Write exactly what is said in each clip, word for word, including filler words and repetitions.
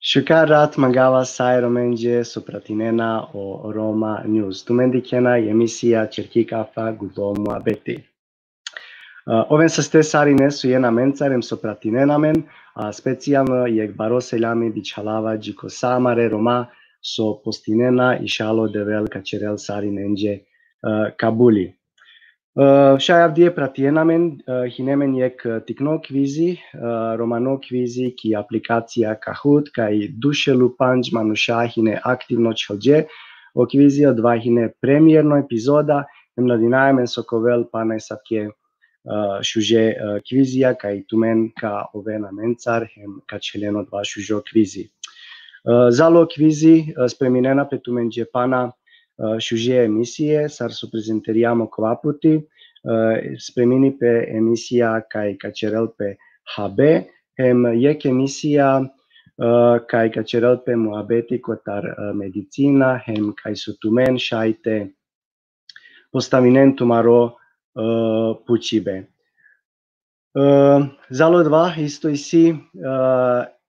Šukar rat mangava sa e Romenđe so pratinena o Roma News. Tumen dikhena i emisija Čerki kafa gudlo muabeti. E, oven saste sarine so jena amencar em so pratinena amen, a specijalno jekh baro selami bičhalava dži ko sa amare Roma so postinena, išalo Devel ka ćerel sarinenđe, e, kabuli. E, šaj avdive pratinen amen, e, hine amen jekh, e, tikno kvizi, e, romano kvizi ki aplikacija Kahoot, kaj duj šel u pandž manuša hine aktivno čhelđe o kvizi, odova hine premierno epizoda, em nadinaja amen so ka ovel pana asavke, e, šuže, e, kvizija, kaj tumen ka oven amencar, hem ka čhelen odova šužo kvizi. E, zalo kvizi, e, spreminena pe tumenđe pana, e, šuže emisije, sar so prezenterinđam okova puti, e, spremini pe emisija kaj ka ćerel pe habe, hem jekh emisija, e, kaj ka ćerel pe muabeti kotar, e, medicina, hem kaj so tumen šaj te postavinen tumaro, e, pučibe. E, zalo odova isto isi, e,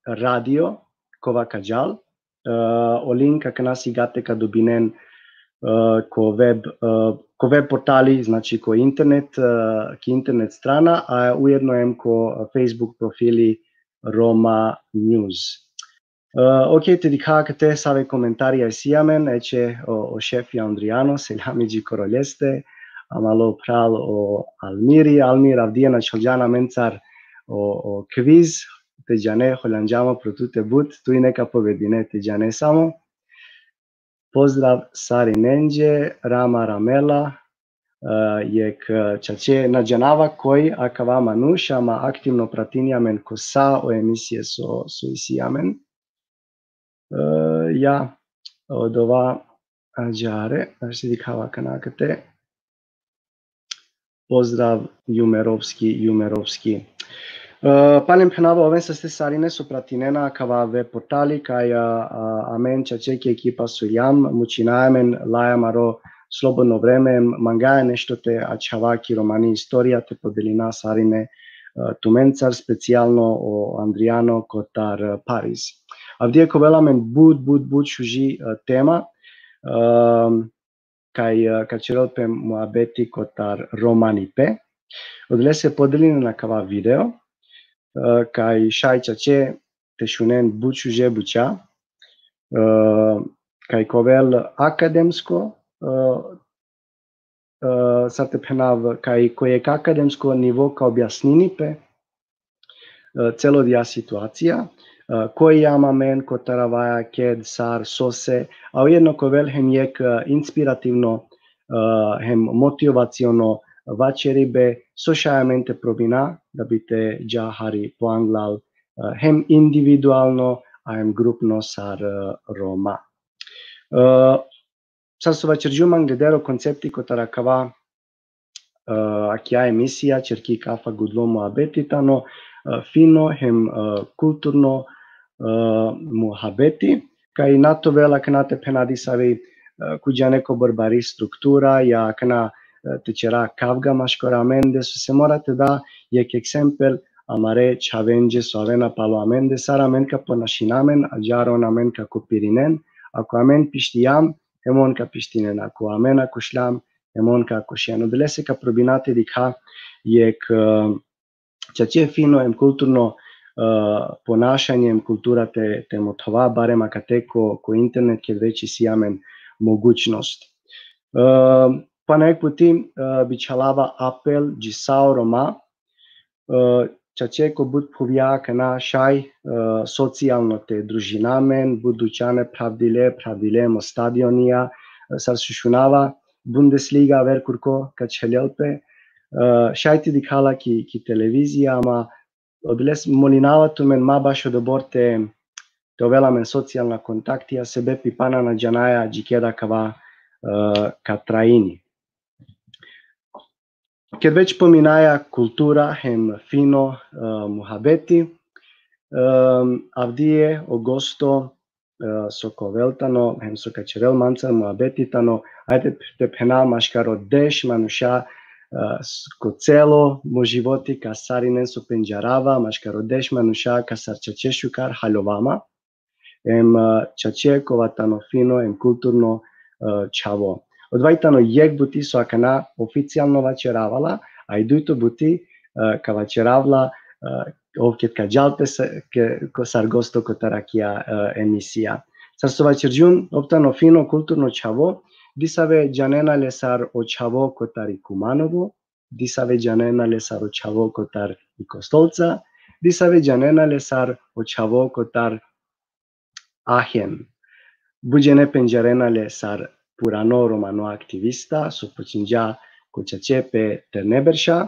radio, kova ka džal, e, o link akana sigate ka dobinen, e, ko web, e, ko web portali, znači ko internet, e, ki internet strana, a ujedno em ko Facebook profili Roma News. E, okej, te dikha akate save komentarija isi amen, eče o, o šefi Andrijano, selami dži koro leste, amalo phral o Almiri, Almir, avdive na čhelđan amencar o, o kviz, te džane, holjanđam pro tute but, tu ine ka pobedine, te džane samo. Pozdrav sarinenđe, Rama Ramela, e, jekh, e, čače, na džanava koj akava manuš, ama aktivno pratini amen ko sa o emisije so, so isi amen. E, ja, odova ađahar, znači dikhava akana akate. Pozdrav, Jumerovski, Jumerovski. E, palem phenava oven saste sarine so pratinena akava web portali, kaj, a, a, amen čače ki ekipa so jam, mučinaja amen, laja amaro slobodno vreme, mangaja nešto te ačhava ki romani istorija, te podelina sarine, e, tumencar, specijalno o Andrijano kotar, e, Pariz. Avdive ka ovel amen but, but, but šuži, e, tema, e, kaj, e, ka ćerel pe muabeti kotar romanipe. Odolese podelinen akava video, e, kaj šaj čače te šunen but šuže buća, e, kaj ka ovel akademsko, e, e, sar te phenav, kaj ko jekh akademsko nivo ka objasnini pe, e, celo odija situacija, e, koj jam amen, kotar avaja, ked, sar, sose, a ujedno ka ovel hem jekh, e, inspirativno, e, hem motivaciono vaćeribe, so šaj amen te probina, da bi te dža hari poanglal, e, hem individualno, a hem grupno sar, e, Roma. E, sar so vaćerđum, angleder o koncepti kotar akava, e, akija emisija, Čerki kafa gudlo muabeti tano, e, fino hem, e, kulturno, e, muhabeti, kaj na te ovel akana te phena disavi, e, ko džane kobor bari struktura, ja akana, e, te ćera kavga maškar amende, sose mora te da jekh eksempel amare čhavenđe so avena palo amende, sar amen ka ponašina amen, ađahar on amen ka kopirinen, ako amen pištijam, hem on ka pištinen, ako amen akošljam, hem on ka akošen. Odolese ka probina te dikha jekh, e, čače fino hem kulturno, e, ponašanje hem kultura te, te mothova, barem akate ko, ko internet, ked već isi amen mogućnost. E, pana jekh puti, e, bičhalava apel dži sa o Roma, e, čače ko but phuvja akana šaj, e, socijalno te družina amen, but dućane phravdile, phravdile hem o stadionija, e, sar so šunava, Bundesliga aver kurko ka čhelel pe, e, šaj te dikha la ki, ki televizija, ama odoles molinava tumen ma baš odobor te, te ovel amen socijalna kontaktija, sebepi pana na džanaja dži keda akava, e, ka traini. Ked već pominaja kultura hem fino, e, muhabeti, e, avdive o gosto, e, so ka ovel tano, hem so ka ćerel mancar muhabeti tano, ajde te phena maškaro deš manuša, e, s-, ko celo mo životi ka sarinen so pendžarava, maškaro deš manuša ka sar čače šukar haljovama. em, e, čače kova tano fino, em kulturno, e, čhavo. Odova i tano jekh buti so akana oficijalno vaćeravala, a i dujto buti, e, ka vaćeravla, e, ov ked ka džal pe se, ke, ko, sar gosto kotar akija, e, emisija. Sar so vaćerđum, ov tano fino kulturno čhavo, disave džanena le sar o čhavo kotar i Kumanovo, disave džanena le sar o čhavo kotar i Kostolca, disave džanena le sar o čhavo kotar Ahen. But džene pendžarena le sar purano romano aktivista, so počinđa ko čače pe terne berša, e,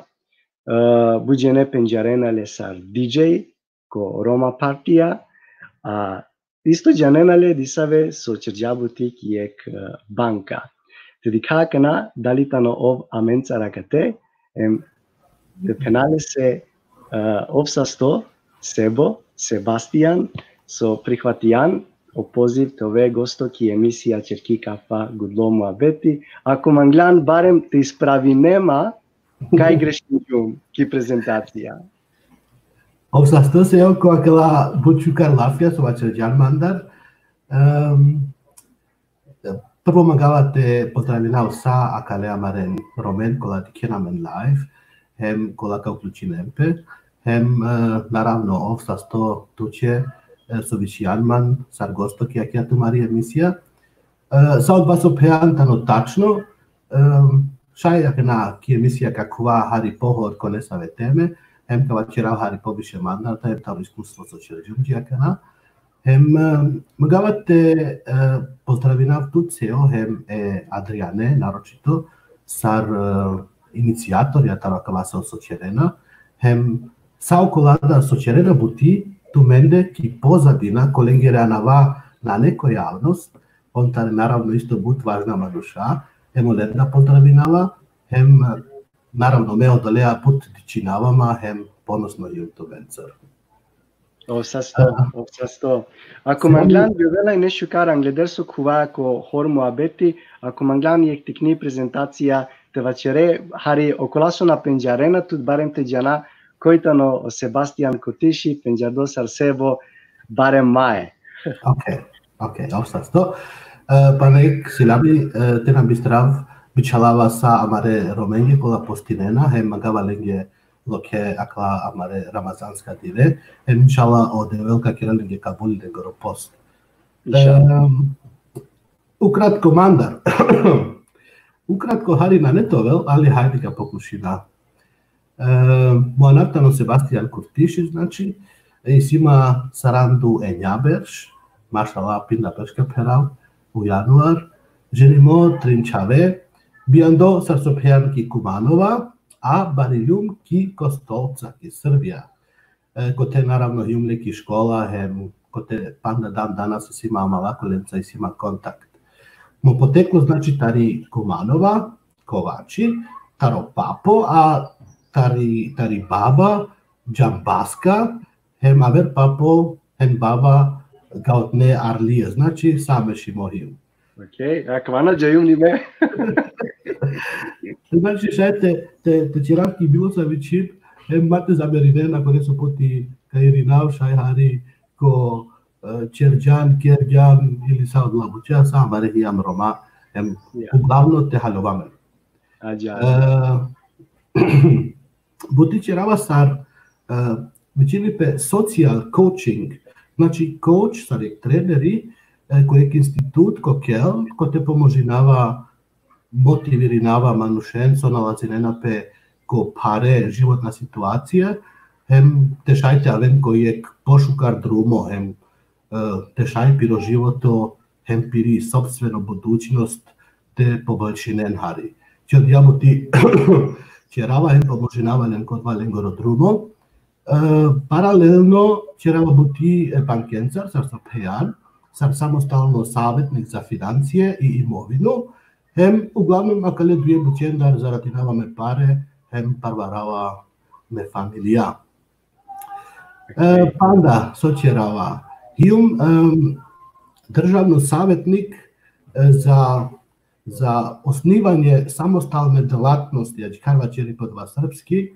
but džene pendžarena le sar D J, ko Roma partija, a isto džanena le disave so ćerđa buti ki jekh, e, banka. Te dikha akana, dali tano ov amencar akate, em, te phena lese, e, ov sasto, Sebo, Sebastian, so prihvatijan o poziv te ove gosto ki emisija Čerki kafa, gudlo muabeti. Ako manglan barem te ispravine ma, kaj grešinđum ki prezentacija. Ov sasto, Sebo, ko akala but šukar lafija so vaćerđan mandar. Em, prvo mangava te pozdravinav sa akale amare Romen kola dikhena amen live, hem kola ka uključinen pe, hem, e, naravno, ov sasto tuće, e, so vičinđan man sar gosto ki akija tumari emisija. E, sa odova so phenđan tano tačno, em, šaj akana ki emisija ka khuva hari pohor ko nesave teme, hem ka vaćerav hari poviše mandar, ta hem taro iskustvo so ćerđum dži akana. Hem, em, mangava te, e, pozdravinav tut, Sebo, hem e Adriane, naročito, sar, e, inicijatorja taro akava so, so ćerena, hem sa okola da so ćerena buti tumende ki pozadina, kolengere anava nane ko javnost, on tane naravno isto but važna manuša, hem olen da pozdravinava, hem, e, naravno, me odolea but dičinava ma, hem ponosno hijum tumencar. Ov sasto, aha, ov sasto. Ako manglan, bi ovela i nešukar angleder so khuva ko hor muabeti, ako manglan jekh tikni prezentacija te vaćere, hari okola so na pendžarena tut, barem te džana koj tano o Sebastian Kurtiši, pendžardo sar Sebo, barem mae. Okej, okej, ov sasto. E, pana jekh selami, e, te na bistrav, bičhalava sa amare Romenge kola postinena, hem mangava lenge lokhe akala amare ramazanska dive, hem inšallah o Devel ka kerel lenge kabul lengoro post. Inšallah. Em, ukratko mandar. Ukratko hari nane te ovel, ali hajde ka pokušina. Em, mo anav tano Sebastian Kurtiši, znači, isi ma saranda u enja berš, mašallah, pinda berš ka pherav, u januar, ženimo, trin čhave, bijando sar so phenđan ki Kumanova, a bariljum ki Kostolca, ki Srbija. E, kote naravno hijum le ki škola, hem kote panda dan danas isi ma amala kolenca isi ma kontakt. Mo poteklo, znači, tari Kumanova, Kovači, taro papo, a tari, tari baba, Džambaska, hem aver papo, hem baba, Gautne Arlije, znači, sa mešimo hijum. Okej, akava na džanđum ni me. Znači, šaj te, te, te ćerav ki bilo savi čhib, hem ma te zamerinen ako neso puti ka irinav, šaj hari ko, e, ćerđan, kerđan, ili sa odola buća, sa amare hijam Roma, hem, ja, uglavno te haljova amen. Ađa. E, buti ćerava sar, e, vičini pe social coaching, znači coach sar jekh treneri, e, ko jekh institut, ko Keln, kote pomožinava, motivirinava manušen so nalazinena pe ko phare životna situacija, hem te šaj te aven ko jekh pošukar drumo, hem, e, te šaj piro životo, hem piri sopstveno budućnost te poboljšinen hari. Znači, odija buti ćerava hem pomožinava len ko odova lengoro drumo. E, paralelno ćerava buti e bankencar, sar so phenđan, sar samostalno savetnik za financije i imovinu, hem uglavnom akale duje bućendar zaradinava me pare, hem parvarava me familija. E, okej. Panda, so ćerava. Hijum, em, državno savetnik, e, za, za osnivanje samostalne delatnosti, adžikar vaćeri po odova srpski,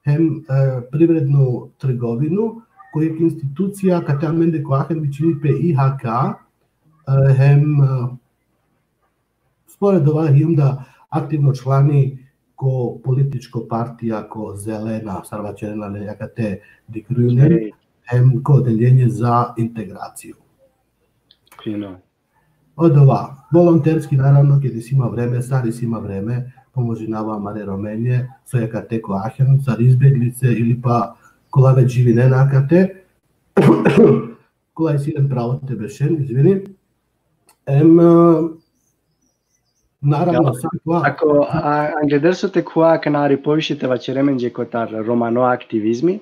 hem, e, privrednu trgovinu, ko jekh institucija, kate amende ko Aachen vičini pe I H K, e, hem, e, spored ova hijum da aktivno člani ko političko partija, ko Zelena, sar vaćerena le akate Die Grünen, hem ko odeljenje za integraciju. Fino. Odova, volonterski, naravno, ked isi ma vreme, sar isi ma vreme, pomožinava amare Romenđe, so akate ko Aachen, sar izbeglice ili pa kola već živinena akate, kola isi len pravo te bešen, izvini. Em, e, naravno, Ja, sad kova- Ako, a, angleder so te khuva akana hari poviše te vaćere amenđe kotar romano aktivizmi,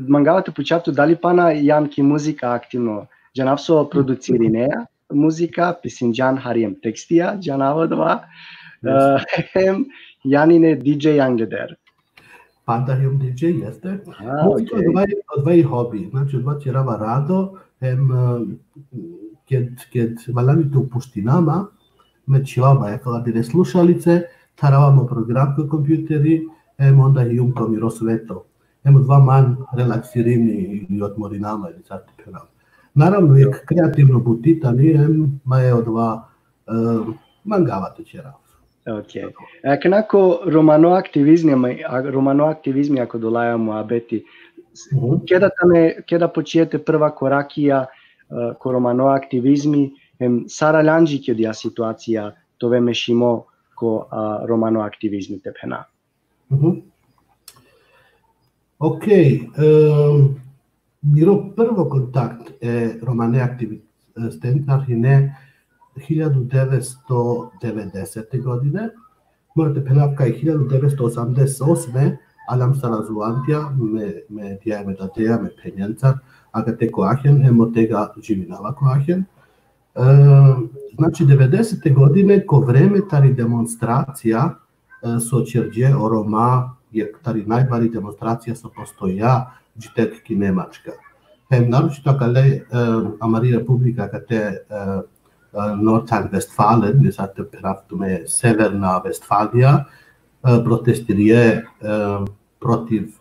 mangava te pučav tut dali pana jan ki muzika aktivno, džanav so producirinea muzika, pisinđan hari hem tekstija, džanav odova, Jeste. e, hem jan ine D J angleder. Panda hijum D J, jeste. A, Muzika okej. odova, odova i hobi, znači odova ćerava rado, hem, e, ked, ked valjani te upuština ma, me čhivava ma akala dine slušalice, tharava ma program ko kompjuteri, hem onda hijum ko miro sveto. Hem odova man relaksirini ili odmorina ma ili sar te phena. Naravno, jekh kreativno buti tani, hem ma e odova, e, mangava te ćerav. Okej. E, akana ko romano aktivizmi, a, romano aktivizmi, ako dolaja muhabeti, Mhm. keda tane, keda počinđe te prva korakija, e, ko romano aktivizmi, hem sar aljan dži ki odija situacija te ove mešimo ko, a, romano aktivizmi te phena. Mhm. Okej, em, miro prvo kontakt e romane aktivisten sar hine hiljadu devetsto devedesete godine, mora te phenav kaj hiljadu devetsto osamdeset osme aljam sar azulantija, me, me dija, me dadeja, me phenjencar, akate ko Aachen, hem otega živinava ko Aachen. E, znači, devedesete godine, ko vreme tari demonstracija, e, so ćerđe o Roma, jekh tari najbari demonstracija so postoja, dži tek ki Nemačka. Hem naročito akale, e, amari republika akate, e, e, Nordrhein-Westfalen, me sar te phena tumen Severna Vestfalija, e, protestirinđe, e, protiv,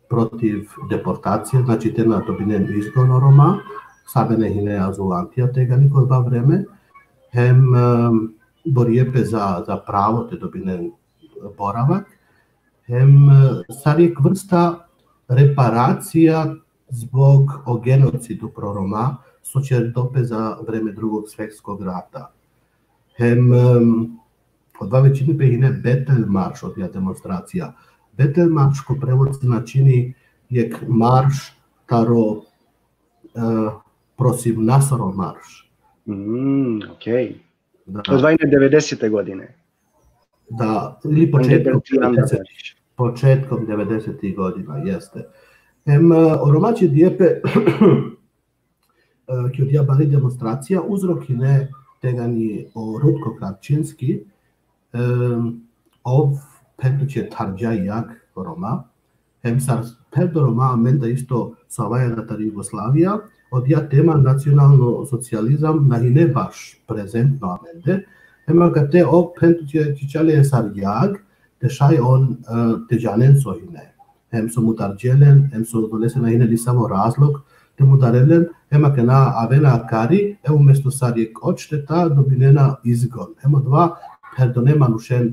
protiv deportacije, znači te na dobinen izgon o Roma, so avena hine azulantija tegani ko odova vreme, hem, e, borinđe pe za, za pravo te dobinen boravak, hem, e, sar jekh vrsta reparacija zbog o genocid upro Roma, so ćerdo pe za vreme Drugog svetskog rata. Hem, em, odova vičini pe hine Bettelmarsch, odija demonstracija. Bettelmarsch ko prevod značini jekh marš taro, e, prosiv nasoro marš. Mm, okej. Da. Odova ine devedesete godine. Da, ili početkom Angleder devedesetih, početkom devedesetih godina, jeste. Em, e, o Roma ćedinđe pe, e, ki odija bari demonstracija, uzrok hine tegani o Rudko Kravčinski, em, ov phenđa tuće tharđa jag o Roma, hem sar pherdo Roma amen da isto so avaja da tari Jugoslavija, odija tema nacionalno socijalizam na hine baš prezentno amende, hem akate ov phenđa tuće čače le sar jag, te šaj on, e, te džanen so hine. Hem so mudarđe len, hem so odolese na hine disavo razlog te mudaren len, hem akana avena akari, e umesto sar jekh odšteta dobinena izgon. Hem odova pherdone manušen, e,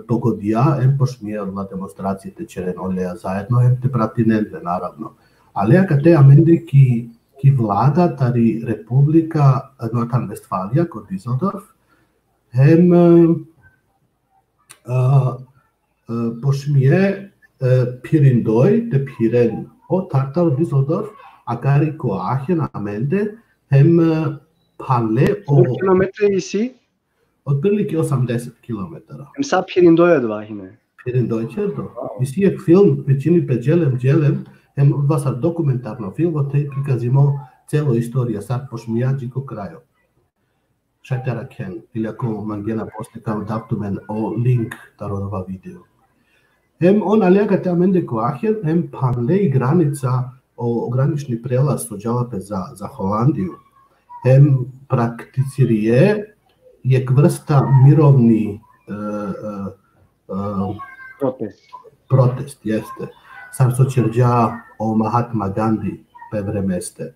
pogodija, hem počmije odola demonstracije te ćeren oleja zajedno, hem te pratinen le, naravno. Ali akate amende ki, ki vlada tari Republika, e, Nordrhein-Westfalija, ko Düsseldorf, hem, e, a, e, počmije, e, phirindoj, te phiren o tar taro Düsseldorf, akari ko Aachen amende, hem, e, phanle o... Koliko kilometre isi? Otprilike osamdeset kilometara. Hem sa phirindoj odova hine. Phirindoj ćerdo. Isi jekh film, vičini pe Dželem, Dželem, hem odova sar dokumentarno film, ote prikazimo celo istorija, sar počmija dži ko krajo. Šaj te arakhen, ili ako mangena posle ka dav tumen o link taro odova video. Hem on ale akate amende ko Aachen, hem phanle i granica, o granični prelaz so džala pe za, za Holandiju. Hem prakticirije jekh vrsta mirovni, e, e, e, Protest. Protest, jeste. Sar so ćerđa o Mahatma Gandhi, pe vremeste.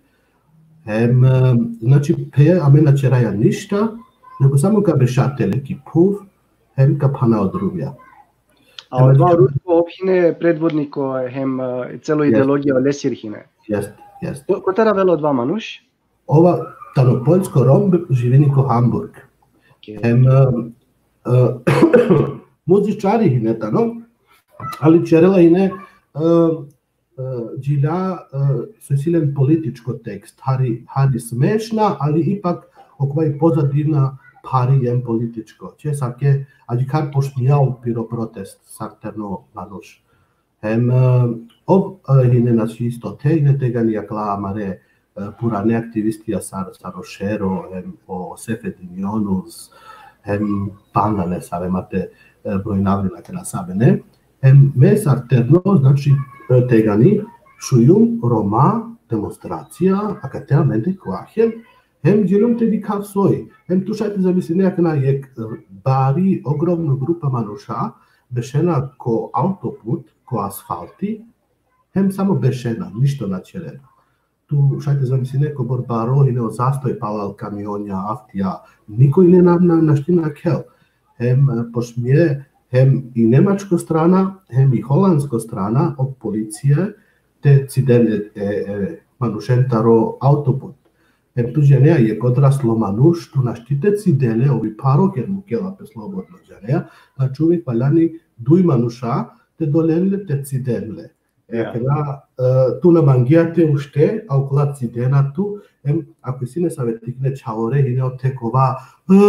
Hem, e, znači, pe amen na ćeraja ništa, nego samo ka beša te leki phuv, hem ka phana o drumja. A odova rusko ov hine predvodniko hem, e, celo ideologija olesiri hine. Jest, jest. Ko-, kotar avela odova manuš? Ova tano poljsko Rom, živini ko Hamburg. Okej. Hem, e, e, muzičari hine tano, ali ćerela hine, e, e, džilja, e, so isi len političko tekst, hari, hari smešna, ali ipak okova i pozadina phari hem političko. Če sake, adžikar pošmija ov piro protest sar terno manuš. Hem, e, ov, e, hine, znači, isto te, hine tegani akala amare, e, purane aktivistija sar, sar o Šero, hem o Sefedin Jonus, hem panda nesave ma te, e, brojnav len akana save, ne? Hem me sar terno, znači, e, tegani, šungjum Roma demonstracija, akate amende ko Ahen, hem dželjum te dikhav soj, hem tu šaj te zamisline akana jekh, e, bari, ogromno grupa manuša, bešena ko autoput, ko asfalti, hem samo bešena, ništo na ćerena. Tu šaj te zamisline kobor baro hine o zastoj palal kamionja, avtija, nikoj hine na, na, našti na khel. Hem, e, pošmije, hem i nemačko strana, hem i holandsko strana, o policije, te ciden e, e, e, manušen taro autoput. Hem tu džanea, jekh odraslo manuš, tu našti te cide le, ov i pharo ked mukela pe slobodno, džanea, znači uvek valjani duj manuša te dolen le, te ciden le. E, ja. Akana, e, tu na mangea te ušte, a okola cidena tu, hem, ako isi nesave tikne čhavore, hine ote kova, e,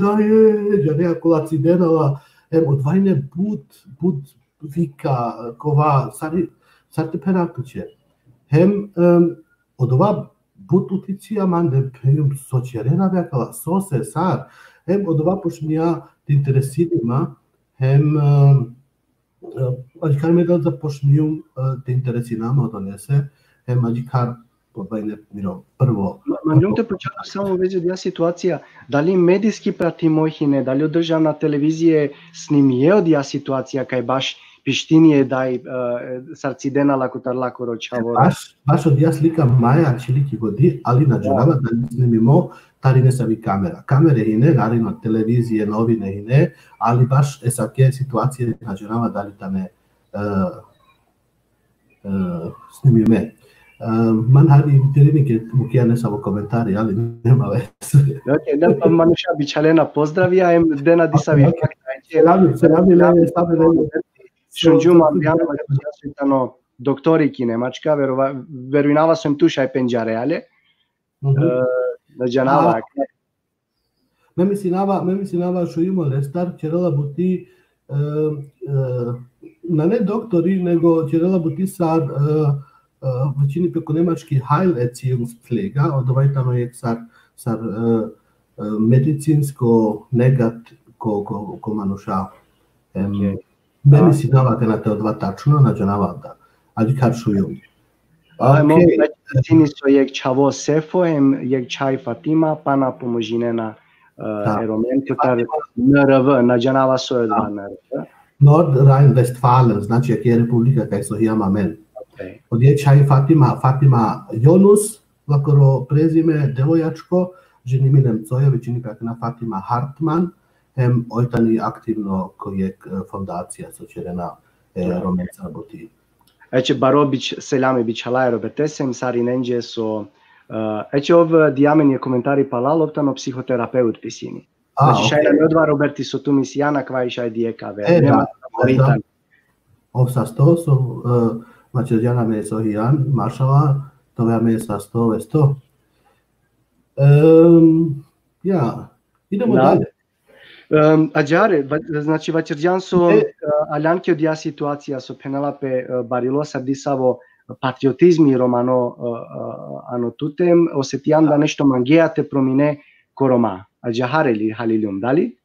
daje, džanea, okola cidena la, hem, odova hine but, but vika, kova, sar, sar te phena tuće. Hem, em, odova but uticija mande, phengjum so ćerena be akala, sose, sar, hem odova pošmija te interesini ma, hem, em, e, adžikar me da zapošmijum, e, te interesina ma odolese, hem adžikar, odova hine miro prvo. Ma, manglum te pučav samo u vezi odija situacija, dali medijski pratimo hine, dali o državna televizije snimije odija situacija kaj baš pištini e daj, e, sar cidena la kotar lakoro čhavoro? Baš, baš odija slika maja ačhili ki godi, ali na džanava dali snimimo tari nesavi kamera. Kamere hine, naravno, televizije, novine hine, ali baš esake situacije na džanava dali tane, e, e, snimime. E, man hari interesini ked mukea nesavo komentari, ali nema veze. Okej, da, pa manuša bičhalena pozdravija, em dena disavi fakta. Selami, selami, le, selami, le. Šunđum, Adriano, tano doktori ki Nemačka, verova-, verujnava so em tu šaj pendžarea le. Mhm. E, na džanava. A, me mislinava, me mislinava šunđum lestar, ćerela buti, e, e, nane doktori, nego ćerela buti sar, e, e, vičini pe ko nemački Heilerziehungspfleger, odova i tano jekh sar, sar, e, e, medicinsko negat ko, ko, ko manuša. Em, okej. Me mislinava kaj na te odova tačno, na džanava da. Adžikar šunđum. Okej. Ajmo, znači, sine so jekh čhavo Sefo, em jekh čhaj Fatima, pana pomožinena, e, e Romen kotar N R W, na džanava so je odova N R W. Nordrhein-Westfalen, znači, jekh republika kaj so hijam amen. Okej. Odija čhaj Fatima, Fatima Jonus, lakoro prezime, devojačko, ženimi Nemcoja, vičini pe akana Fatima Hartmann, hem oj tani aktivno ko jekh, e, fondacija so ćerena, e, Romencar buti. Eće, baro bič-, selami bičhalaja e Robertese, em sarinenđe so, e, eće, ov dija amen jekh komentari palal, ov tano psihoterapeut pisini. A, znači, šaj okej. Nane odova Roberti so tu mislijan, akava i šaj dijekh aver. E, da, da, da. Ov sasto so, e, vaćerđan amen so hijan, mašala, te ove amen sasto, vesto. Em, ja, idemo dalje. Em, ađahar, va-, znači, vaćerđan so, e, e, aljan ki odija situacija so phenela pe, e, barilo sar disavo patriotizmi romano, e, e, ano tute, em osetijan da nešto mangea te promine ko Roma. Ađahar li haliljum, dali?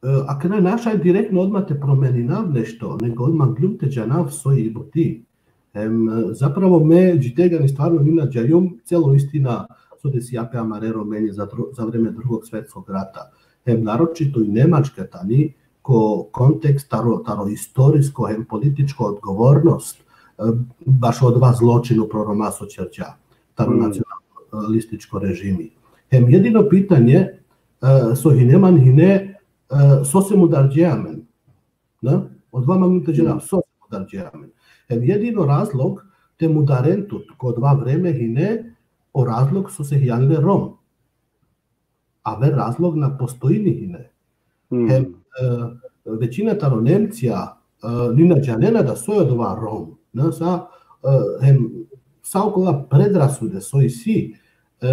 E, akana na šaj direktno odma te promeninav nešto, nego odma manglum te džanav so i buti. Em, e, zapravo me dži tegani stvarno ni na džaljum celo istina so desija pe amare Romenđe za dru-, za vreme Drugog svetskog rata. Em, naročito i Nemačka tani ko kontekst taro, taro istorisko, em, političko odgovornost, bašo odova zločin upro Roma so ćerđa taro nacionalističko režimi. Hem jedino pitanje, e, so hine man hine, e, sose mudarđe amen. Na? Odova mangum te džanav, sose mudarđe amen. Hem jedino razlog te mudaren tut ko odova vreme hine o razlog sose hijan le Rom. Aver razlog na postojini hine. Hem, e, većina taro Nemcija, e, ni na džanena da soj odova Rom. Na, sa, e, hem, sa okola predrasude so isi, e, e,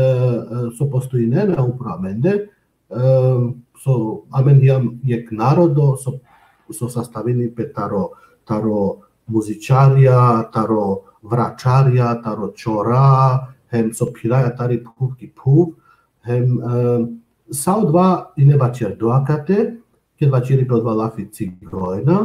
so postojinena upro amende, e, so amen hijam jek narodo, so, so sastavini pe taro, taro muzičarja, taro vračarja, taro čora, hem so phiraja tari phuv ki phuv, hem, e, sa odova ine vaćerdo akate, ked vaćeri pe odova lafi cigojna,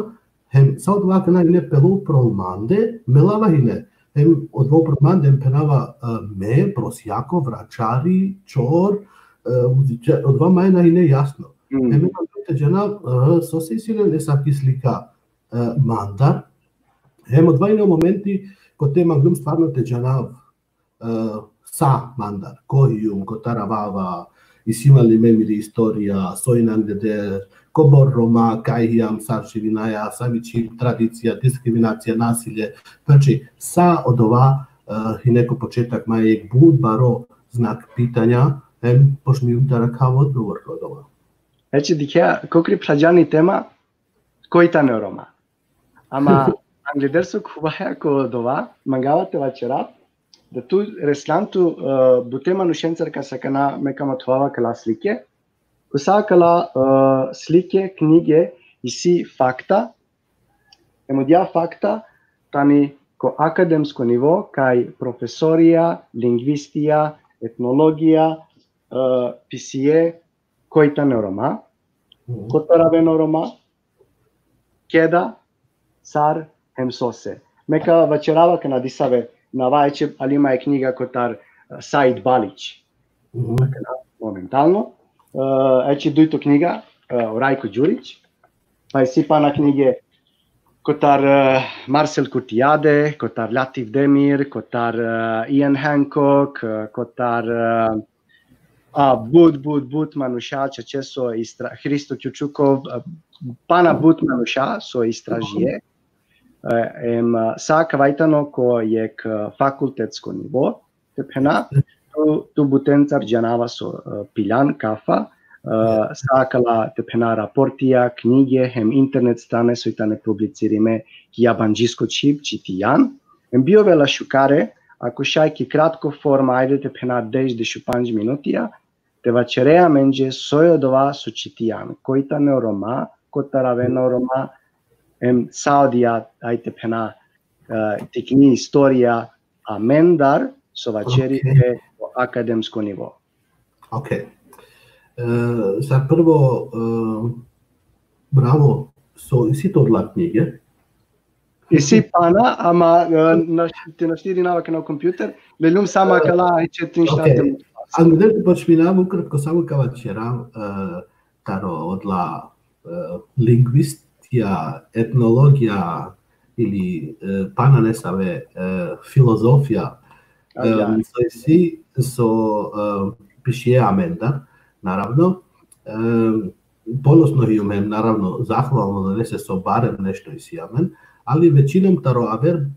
hem sa odova akana ine pelo upro mande, melava hine, hem odova upro mande, hem phenava, e, me, prosjako, vračari, čor, e, muzičar, odova maj na hine jasno. Hem me te džanav, e, sose isi len esaki slika, e, mandar, hem odova ine o momenti kote manglum stvarno te džanav, e, sa mandar, ko hijum, kotar avava, isi man li me miri istorija, so injan deder, kobor Roma, kaj hijam, sar živinaja, sar mi čhib, tradicija, diskriminacija, nasilje. Znači, sa odova, e, hine ko početak maj jek but baro znak pitanja, hem počmingjum te arakhav odgovor ko odova. Znači, dikhea, kokri phrađan i tema, koj tane o Roma. Ama angleder so khuvaja ko odova, mangava te vaćerav, da tu reslan tu, e, bute manušencar kas akana me ka mothovava kala slike, ko sa kala, e, slike, knjige, isi fakta, hem odija fakta tani ko akademsko nivo, kaj profesorija, lingvistija, etnologija, e, pisie, koj tane o Roma, kotar aven o Roma, keda, sar, hem sose. Me ka vaćerava akana disave, nava, eče, ali ma e knjiga kotar, e, Said Balić. Akana, momentalno. E, eče, dujto knjiga, e, o Rajko Đurić. Pa isi pana knjige kotar, e, Marcel Kurtiade, kotar Latif Demir, kotar, e, Ian Hancock, e, kotar, e, a, but, but, but manuša, čače so istra-, Hristo Kjučukov, a, pana but manuša so istražie. E, em, a, sa kavajtano ko jek, a, fakultetsko nivo, te phena, tu, tu butencar džanava so, a, piljan kafa, a, sa kala te phena raportija, knjige, hem internet strane so i tane publicirime ki jabanđisko čhib, čitijan, em bi ovela šukare, ako šaj ki kratko forma, ajde te phena deš, dešupandž minutija, te vaćere amenđe soj odova so čitijan, koj tane o Roma, kotar aven o Roma, em sa odija, ajde te phena, e, tikni istorija amendar, so vaćeri pe o akademsko nivo. Okej. E, sa prvo, e, bravo, so isi tut odla knjige, Isi pana, ama, e, naš-, te našti dinava akana o kompjuter, leljum samo akala, e, četiri, štar. Okej. Angleder te počminav ukratko, samo ka vaćerav, e, taro odla, e, lingvistija, etnologija ili, e, pana nesave, e, filozofija, e, so isi, so, e, pišie amendar, naravno, e, ponosno hijum hem, naravno, zahvalno lese so barem nešto isi amen, ali većinom taro aver, e,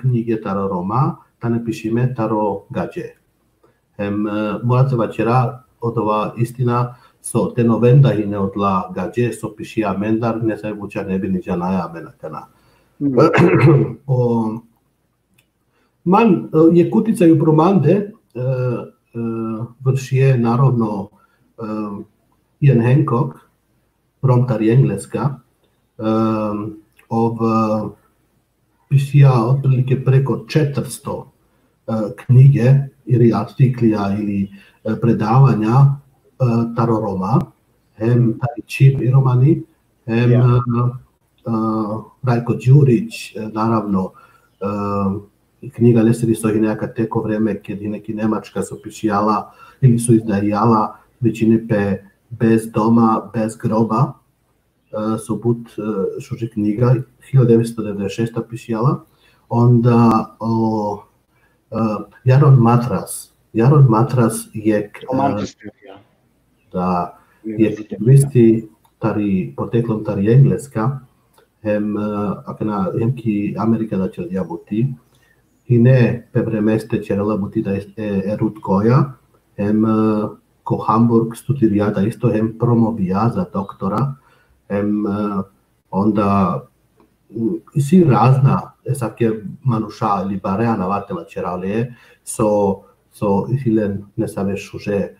knjige taro Roma, tane pišime taro gađe. Hem, e, mora te vaćera odova istina so te novenda hine odla gađe so pišie amendar, nesave buća ne bi ni džanaja amen akana. O, Man, e, jek kutica i upro mande, e, e, vršie, naravno, e, Ian Hancock, Rom tari Engleska, e, ov, e, pišija otprilike preko četiristo, e, knjige ili artiklija ili, e, predavanja, e, taro Roma, hem tari čhib i romani, hem, e, e, Rajko Đurić, e, naravno, e, i knjiga lesiri so hine akate ko vreme ked hine ki Nemačka so pišijala ili so izdajala, vičini pe Bez doma, bez groba, e, so but, e, šuži knjiga, hiljadu devetsto devedeset šesta pišijala. Onda o, e, Jaron Matras. Jaron Matras jekh, e, Manchester, ja. Da, jekh lingvisti tari, poteklom tari Engleska, hem, e, akana, hem ki Amerika da ćerela buti. Hine pe vremeste ćerela buti da e, e Ruth Goja, hem, e, ko Hamburg studirija da isto, hem promovija za doktora, hem, e, onda, m, isi razna, esavke manuša ili bare anava te vaćera le, so, so isi len nesave šuže, e,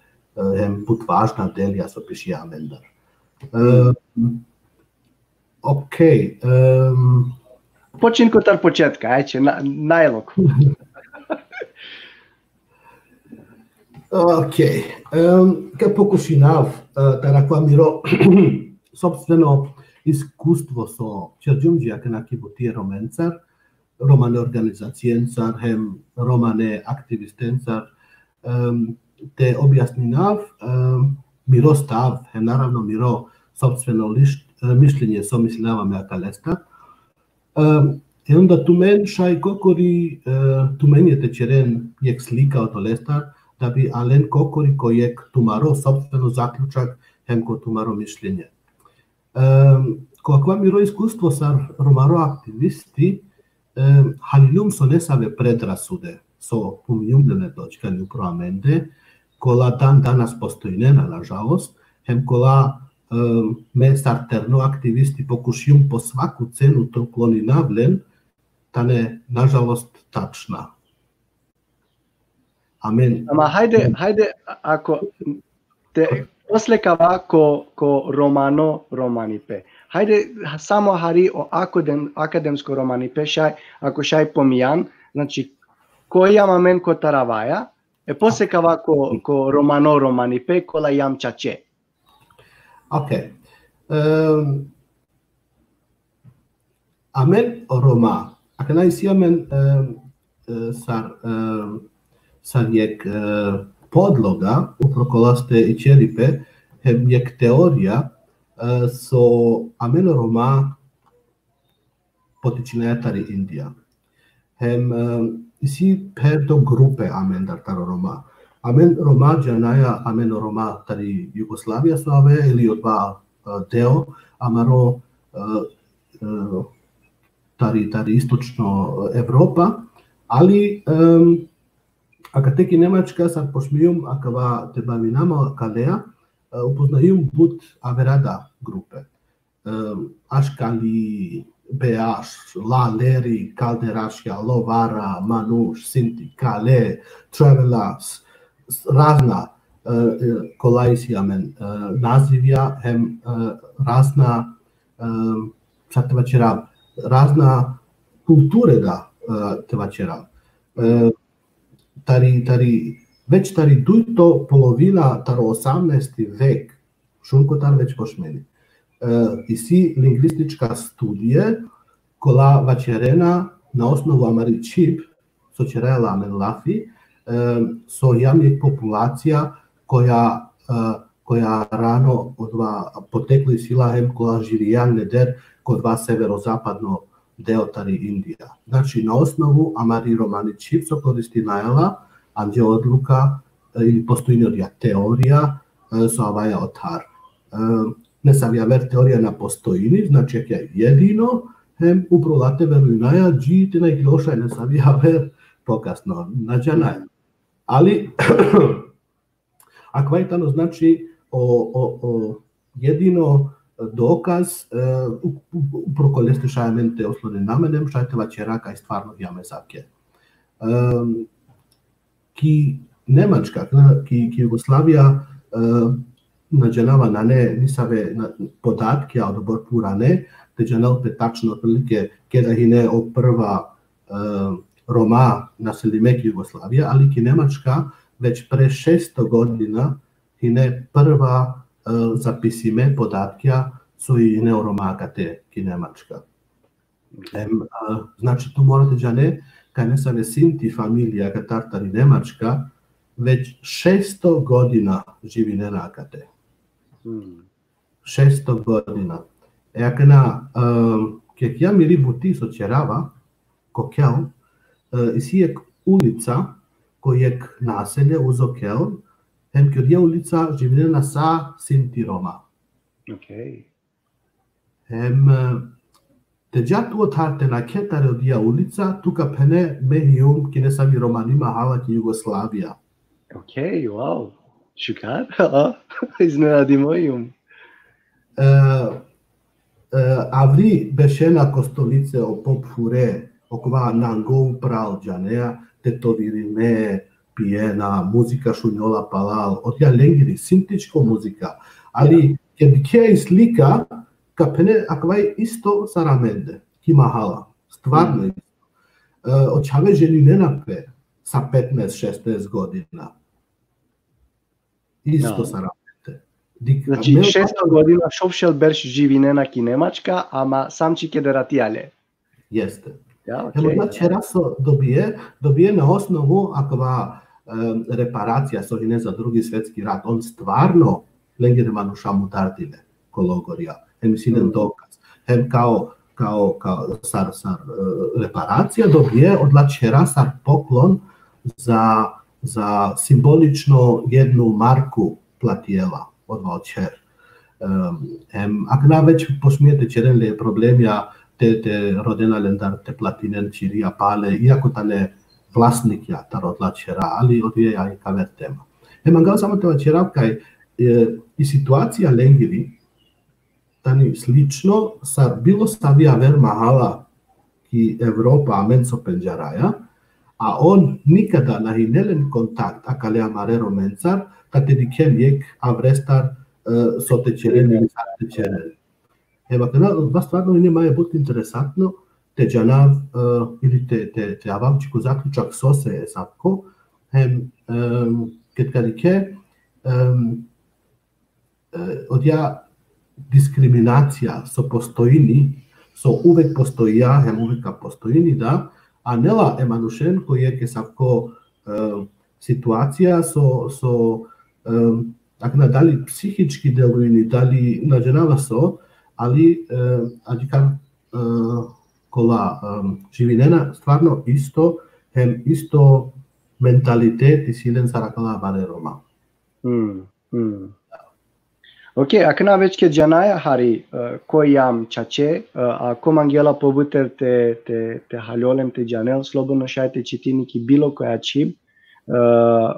hem but važna delija so pišija amendar. E, okej, em, Počin kotar početka, ajde, na, najlako. Okej, em, ka pokušinav, e, taro akava miro sopstveno iskustvo so ćerđum dži akana ki buti e Romencar, romane organizacijencar, hem romane aktivistencar, em, te objasninav, em, miro stav, hem naravno miro sopstveno liš-, e, mišljenje so mislinava me akalestar. Em, e onda tumen šaj kokori, e, tumen je te ćeren jekh slika odolestar, da bi alen kokori ko jekh tumaro sopstveno zaključak, hem ko tumaro mišljenje. Em, ko akava miro iskustvo sar romaro aktivisti, em, haliljum so nesave predrasude, so pumnjum len točkani upro amende, kola dan danas postojnena, nažalost, hem kola, em, me sar terno aktivisti pokušijum po svaku cenu te ukloninav len, tane, nažalost, tačna. Amen. Ama hajde, hajde, a-, ako te, posle kava ko, ko romano romanipe. Hajde, samo hari o akadem-, akademsko romanipe, šaj, ako šaj pomijan, znači, ko jam amen kotar avaja, e posle kava ko, ko romano romanipe, kola jam čače. Okej. Em, amen o Roma. Akana isi amen, em, e, sar, em, sar jekh, e, podloga, upro kolaste i ćeripe, hem jekh teorija, e, so amen o Roma potičinaja tari Indija. Hem, em, isi pherdo grupe amendar taro Roma. Amen Roma džanaja, amen o Roma tari Jugoslavija so ave, ili odova, e, deo amaro, e, e, tari, tari istočno Evropa, ali, em, akate ki Nemačka sar pošmijum akava te bavinav ma akalea, e, upoznajum but avera da grupe. Em, Aškali, Beaš, Laleri, Kalderašja, Lovara, Manuš, Sinti, Kale, Travelers, s-, razna, e, e, kola isi amen, e, nazivja, hem, e, razna, e, sar te vaćerav, razna kulture da, e, te vaćerav. E, tari, tari, već tari dujto polovina taro osamnaesti vek, šun kotar već pošmeni. E, isi lingvistička studije, kola vaćerena na osnovu amari čhib, so ćerela amen lafi, e, so jam jekh populacija koja, e, koja rano odova poteklo isi la hem koja živija leder ko odova severozapadno deo tari Indija. Znači, na osnovu amari romani čhib so koristinaja la, anđe odluka, e, ili postojini odija teorija, e, so avaja otar. E, nesavi aver teorija na postojini, znači, jekh ja jedino, hem upro late verujnaja, dži te na ikljoša nesavi aver pokasno, na džanaja. Ali, akava i tano, znači, o, o, o jedino dokaz, e, u-, u-, upro koleste šaj amen te oslonina amen, hem šaj te vaćera kaj stvarno jam esavke. Em, ki Nemačka, ki, ki Jugoslavija, e, na džanava, nane nisave na, podatke, a odobor purane, te džanel pe tačno otprilike keda hine o prva, e, Roma naselime ki Jugoslavija, ali ki Nemačka već pre šesto godina hine prva, e, zapisime podatkja so hine o Roma akate ki Nemačka. Em, e, znači, tu mora te džane kaj nesave Sinti familija katar tari Nemačka već šesto godina živinena akate. Hmm. Šesto godina. E akana, e, kekja miri buti so ćerava, ko Keln, e, isi jekh ulica, ko jekh naselje uzo Keln, hem ki odija ulica živinena sa Sinti Roma. Okej. Hem, e, te dža tu otar te nakhe tari odija ulica, tu ka phene me hijum ki nesavi romani mahala ki Jugoslavija. Okej, wow. Šukar, a? Iznenadimo hijum. E, e, avri bešena Kostolice o pophure, okova nangov pral džanea, tetovirime, pijena, muzika šunjola palal, odija lengiri, sintičko muzika. Ali, ked dikhea i slika, ka phene akava isto sar amende, ki mahala. Stvarno isto. E, o čhave ženinena pe sa petnaest, šesnaest godina. Isto sar amende. Dik-, Znači, šesto godina šov šel berš živinena ki Nemačka, ama sam čhikeder ati ale. Jeste. Ja, Hem okej. odla čhera so dobie, dobie na osnovu akava, em, reparacija so hine za Drugi svetski rat. On stvarno lengere manuša mudardile ko logorja. Hem isi len dokaz. Hem kao, kao, kao sar, sar, e, reparacija dobie odla čhera sar poklon za, za simbolično jednu marku platiela odova o čher. Em, em, akana već počmie te čeren le problemija, te, te rodena lendar te platinen čirija pale, iako tane vlasnikja taro odla čhera, ali odija i kaver tema. Em, mangava samo te vaćerav kaj, e, i situacija lengiri tani slično sar bilo savi aver mahala ki Evropa amen so pendžaraja, a on nikada na hine len kontakt akale amare Romencar, ka te dikhen jekh avrestar, e, so te čeren ili sar te čeren. Hem akana, ba stvarno ine manje but interesantno, te džanav, e, ili te, te, te avav dži ko zaključak sose esavko, hem, em, ked ka dikhe, em, e, odija diskriminacija so postojini, so uvek postojija, hem uvek ka postojini, da, anela e manušen ko jekh esavko, e, situacija so, so, e, akana dali psihički delujini, dali na džanava so, ali, e, adžikar, e, kola, e, živinena stvarno isto, hem isto mentalitet isi len sar akala amare Roma. Mm, mm. Okej, akana već ked džanaja hari, e, ko jam čače, e, a ko mangela pobuter te, te, te haljol hem te džanel, slobodno šaj te čitini ki bilo koja čhib, e,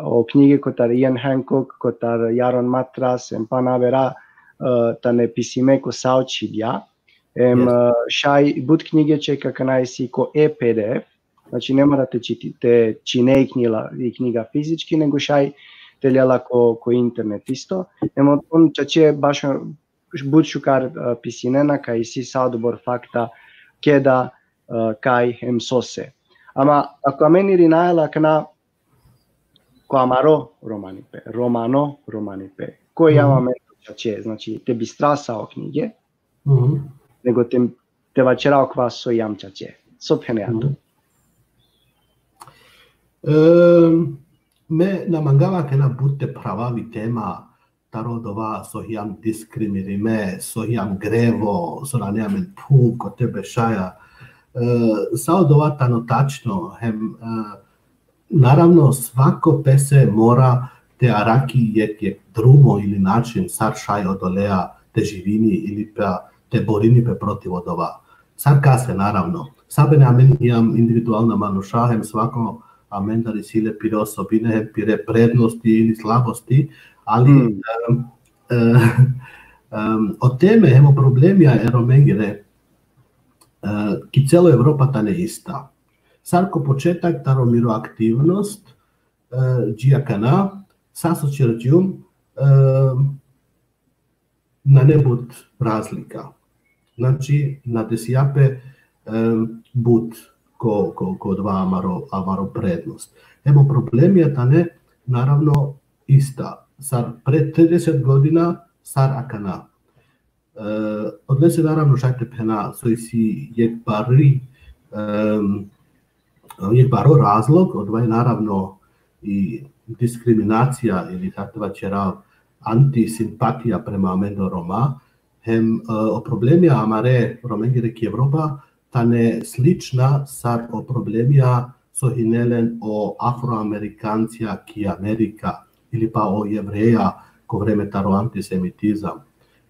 o knjige kotar Ian Hancock, kotar Jaron Matras, hem pana avera, e, tane pisime ko sa o čhibja. Em, e, šaj but knjige ček akana isi ko e PDF, znači ne mora te čiti, te čine i knjiga, i knjiga fizički, nego šaj te lela ko, ko internet isto. Em on, on čače baš but šukar, e, pisinena, kaj isi sa odobor fakta, keda, e, kaj hem sose. Ama ako amen irinaja la akana ko amaro romanipe, romano romanipe, ko jam amen čače, znači te bistra sa o knjige, nego te, te vaćera okova so jam čače. So phenea tu? Em, me na mangava akana but te phravav i tema taro odova so jam diskriminime, so jam grevo, so nane amen phuv kote bešaja. E, sa odova tano tačno, hem, e, naravno, svako pese mora te araki jekh, jekh drumo ili način sar šaj odolea te živini ili pa te borini pe protiv odova. Sar kase, naravno. Sabene amen jam individualna manuša, hem svako amendar isi le pire osobine, hem pire prednosti ili slabosti, ali, em, e, em, o teme, hem o problemija e Romengere, e, ki celo Evropa tane ista. Sar ko početak taro miro aktivnost, e, dži akana, sa so ćerđum, e, nane but razlika. Znači, na desija pe, e, but ko, ko, ko odova amaro, amaro prednost. Hem o problemija tane, naravno, ista. Sar pred trideset godina, sar akana. E, odolese naravno šaj te phena so isi jekh bari, em, jekh baro razlog, odova i naravno i diskriminacija ili sar te vaćerav antisimpatija prema amendo Roma, hem, e, o problemija amare Romengere ki Evropa tane slična sar o problemija so hine len o Afroamerikancija ki Amerika, ili pa o Jevreja ko vreme taro antisemitizam.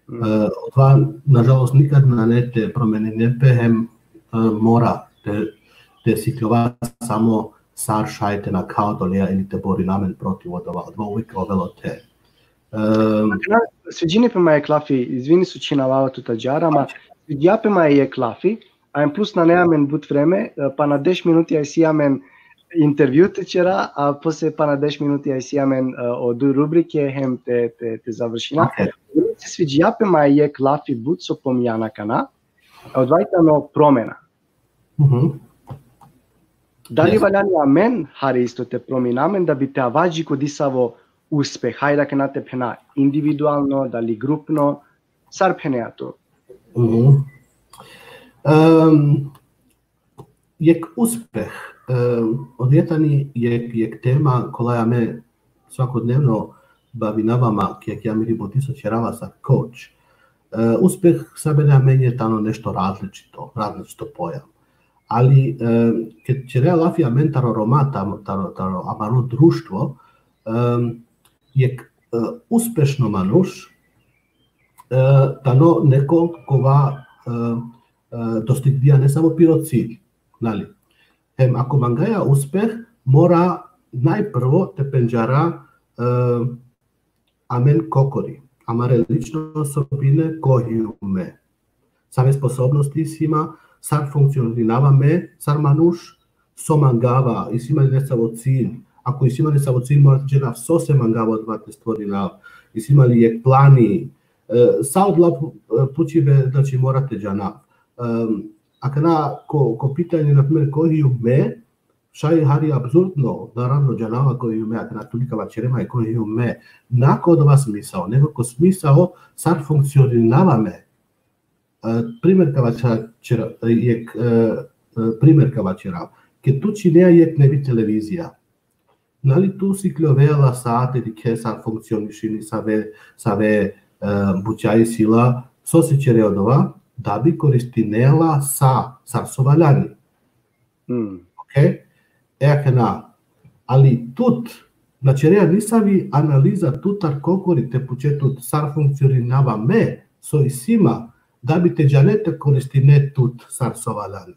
Mm. E, odova, nažalost, nikad nane te promenine pe, hem, e, mora te, te sikljova samo sar šaj te nakha odoleja ili te borina amen protiv odova, odova uvek ovela te. Em, Sviđini pe ma jek lafi, izvini so čhinava tut ađahar, ama sviđa pe ma jek lafi, a em plus nane amen but vreme, e, pana deš minuti isi amen intervju te ćera, a posle pana deš minuti isi amen, e, o duj rubrike, hem te, te, te završina. Okej. Se sviđa pe ma jek lafi but so pominđan akana, a odova tano promena. Mhm. Dali Yes. valjani amen hari isto te promina amen da bi te ava dži ko disavo uspeh, hajde akana te phena individualno, dali grupno, sar phenea tu? Mhm. Em, jek uspeh, em, odova tani jek, jek tema kolaja me svakodnevno bavinava ma, ki, ki amiri buti so ćerava sar coach. E, uspeh sabere amenđe tano nešto različito, različito pojam. Ali, e, ked ćerea lafi amen taro Roma, taro, taro, taro amaro društvo, em, jek, e, uspešno manuš, e, tano neko kova, e, e, dostignđa nesavo piro cilj, nali? Hem ako mangaja uspeh, mora najprvo te pendžara, e, amen kokori, amare lično osobine, ko hijum me. Save sposobnosti isi ma, sar funkcionirava me, sar manuš, so mangava, isi ma li nesavo cilj. Ako isi ma nesavo cilj, mora te džanav sose mangava odova te stvorinav. Isi ma li jek plani, e, sa odola pu-, e, pučibe, znači, mora te džanav. Em, akana ko, ko pitanje, na primer, ko hijum me, šaj hari apsurdno, naravno, džanava ko hijum me, akana tu li ka vaćere ma ko hijum me, na ko odova smisao, nego ko smisao sar funkcionirava me. E, primer ka vaćera-, jek, e, e, primer ka vaćera. Ked tu činea jek nevi televizija, nali tu sikljovea la sa te dikhe sar funkcionišini, save, save, e, buća isi la, sose ćere odova, da bi koristinea la sa, sar so valjani. Mm. Okej? E akana, ali tut na ćerea nisavi analiza tutar kokori te puče tut sar funkcionirava me, so isi ma, da bi te džane te koristine tut sar so valjani.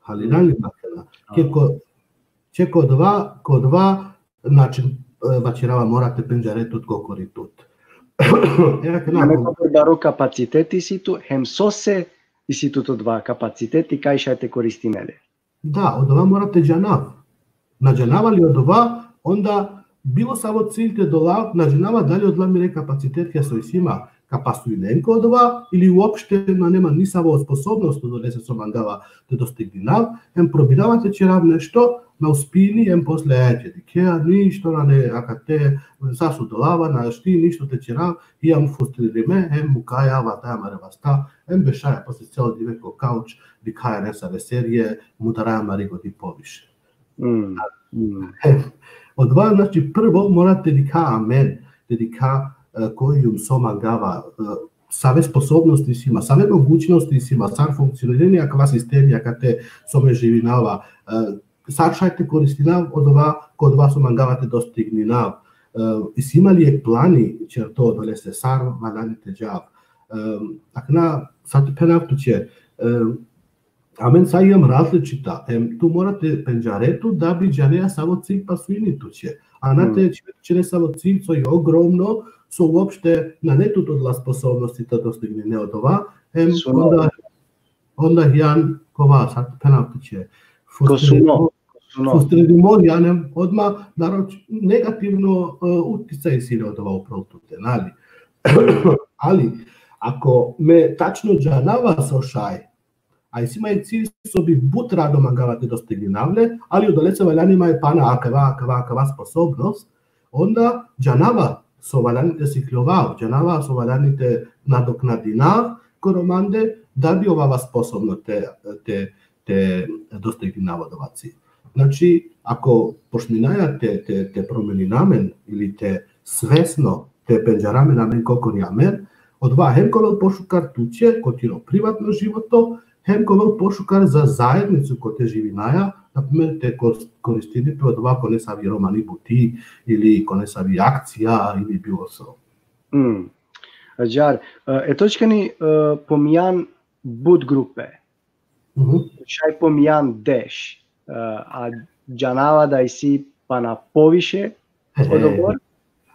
Halirani ma akana. Ke ko, će ko odova, ko odova način, e, vaćerava, mora te pendžare tut kokori tut. E akana, Ane ko baro kapaciteti isi tu, hem sose isi tut odova kapaciteti, kaj šaj te koristine le. Da, odova mora te džanav. Na džanava li odova, onda bilo savo cilj te dolav, na džanava dali odola mire kapacitetija so isi ma ka pasujnen ko odova, ili uopšte nane ma nisavo sposobnost odolese so mangava te dostigninav, hem probinava te ćerav nešto, na uspini, hem posle ađe dikhea, ništo nane akate, sa sudolava, našti ništo te ćerav, hijam frustririme, hem mukaja, vataja amare vasta, hem bešaja posle celo dive ko kauč, dikhaja nesave serije, mudaraja amari godi poviše. Mm, mm. Odova, znači, prvo mora te dikha amen, te dikha, e, ko hijum, so mangava, e, save sposobnosti isi ma, save mogućnosti isi ma, sar funkcionireni akava sistemi akate so me živinava, e, sar šaj te koristinav odova, ko odova so mangava te dostigninav, e, isi ma li jek plani ćerto odolese sar valjani te džav. E, akana, sar te phenav tuće, e, amen sa hijam različita, em, tu mora te pendžare tut da bi džanea savo cilj pasujini tuće. A na te ćere savo cilj so i ogromno, so uopšte nane tut odola sposobnosti te dostignine odova, em, Suno. Onda, onda hijan kova, sar te phenav tuće. Ko suno, ko suno. Frustririmo hijan, em, odma naroč-, negativno, e, uticaj isi le odova upral tute, nali? Ali, ako me tačno džanava so šaj, a isi ma jek cilj so bi but rado mangava te dostigninav le, ali odolese valjani ma pana akava, akava, akava sposobnost, onda džanava so valjani te sikljovav, džanava so valjani te nadoknadinav koro mande, da bi ovava sposobno te, te, te dostigninav odova cilj. Znači, ako počminaja te, te, te promenina amen ili te svesno te pendžara amen amen kokori amen, odova hem ka ovel pošukar tuće, ko tiro privatno životo, hem ka ovel pošukar za zaednicu kote živinaja, na primer te kor-, koristini pe odova ko nesavi romani buti ili ko nesavi akcija ili bilo so. Mm. Ađar, e, e točkani, e, pomijan but grupe. Mhm. Šaj pomijan deš. E, a džanava da isi pana poviše He, he. odobor,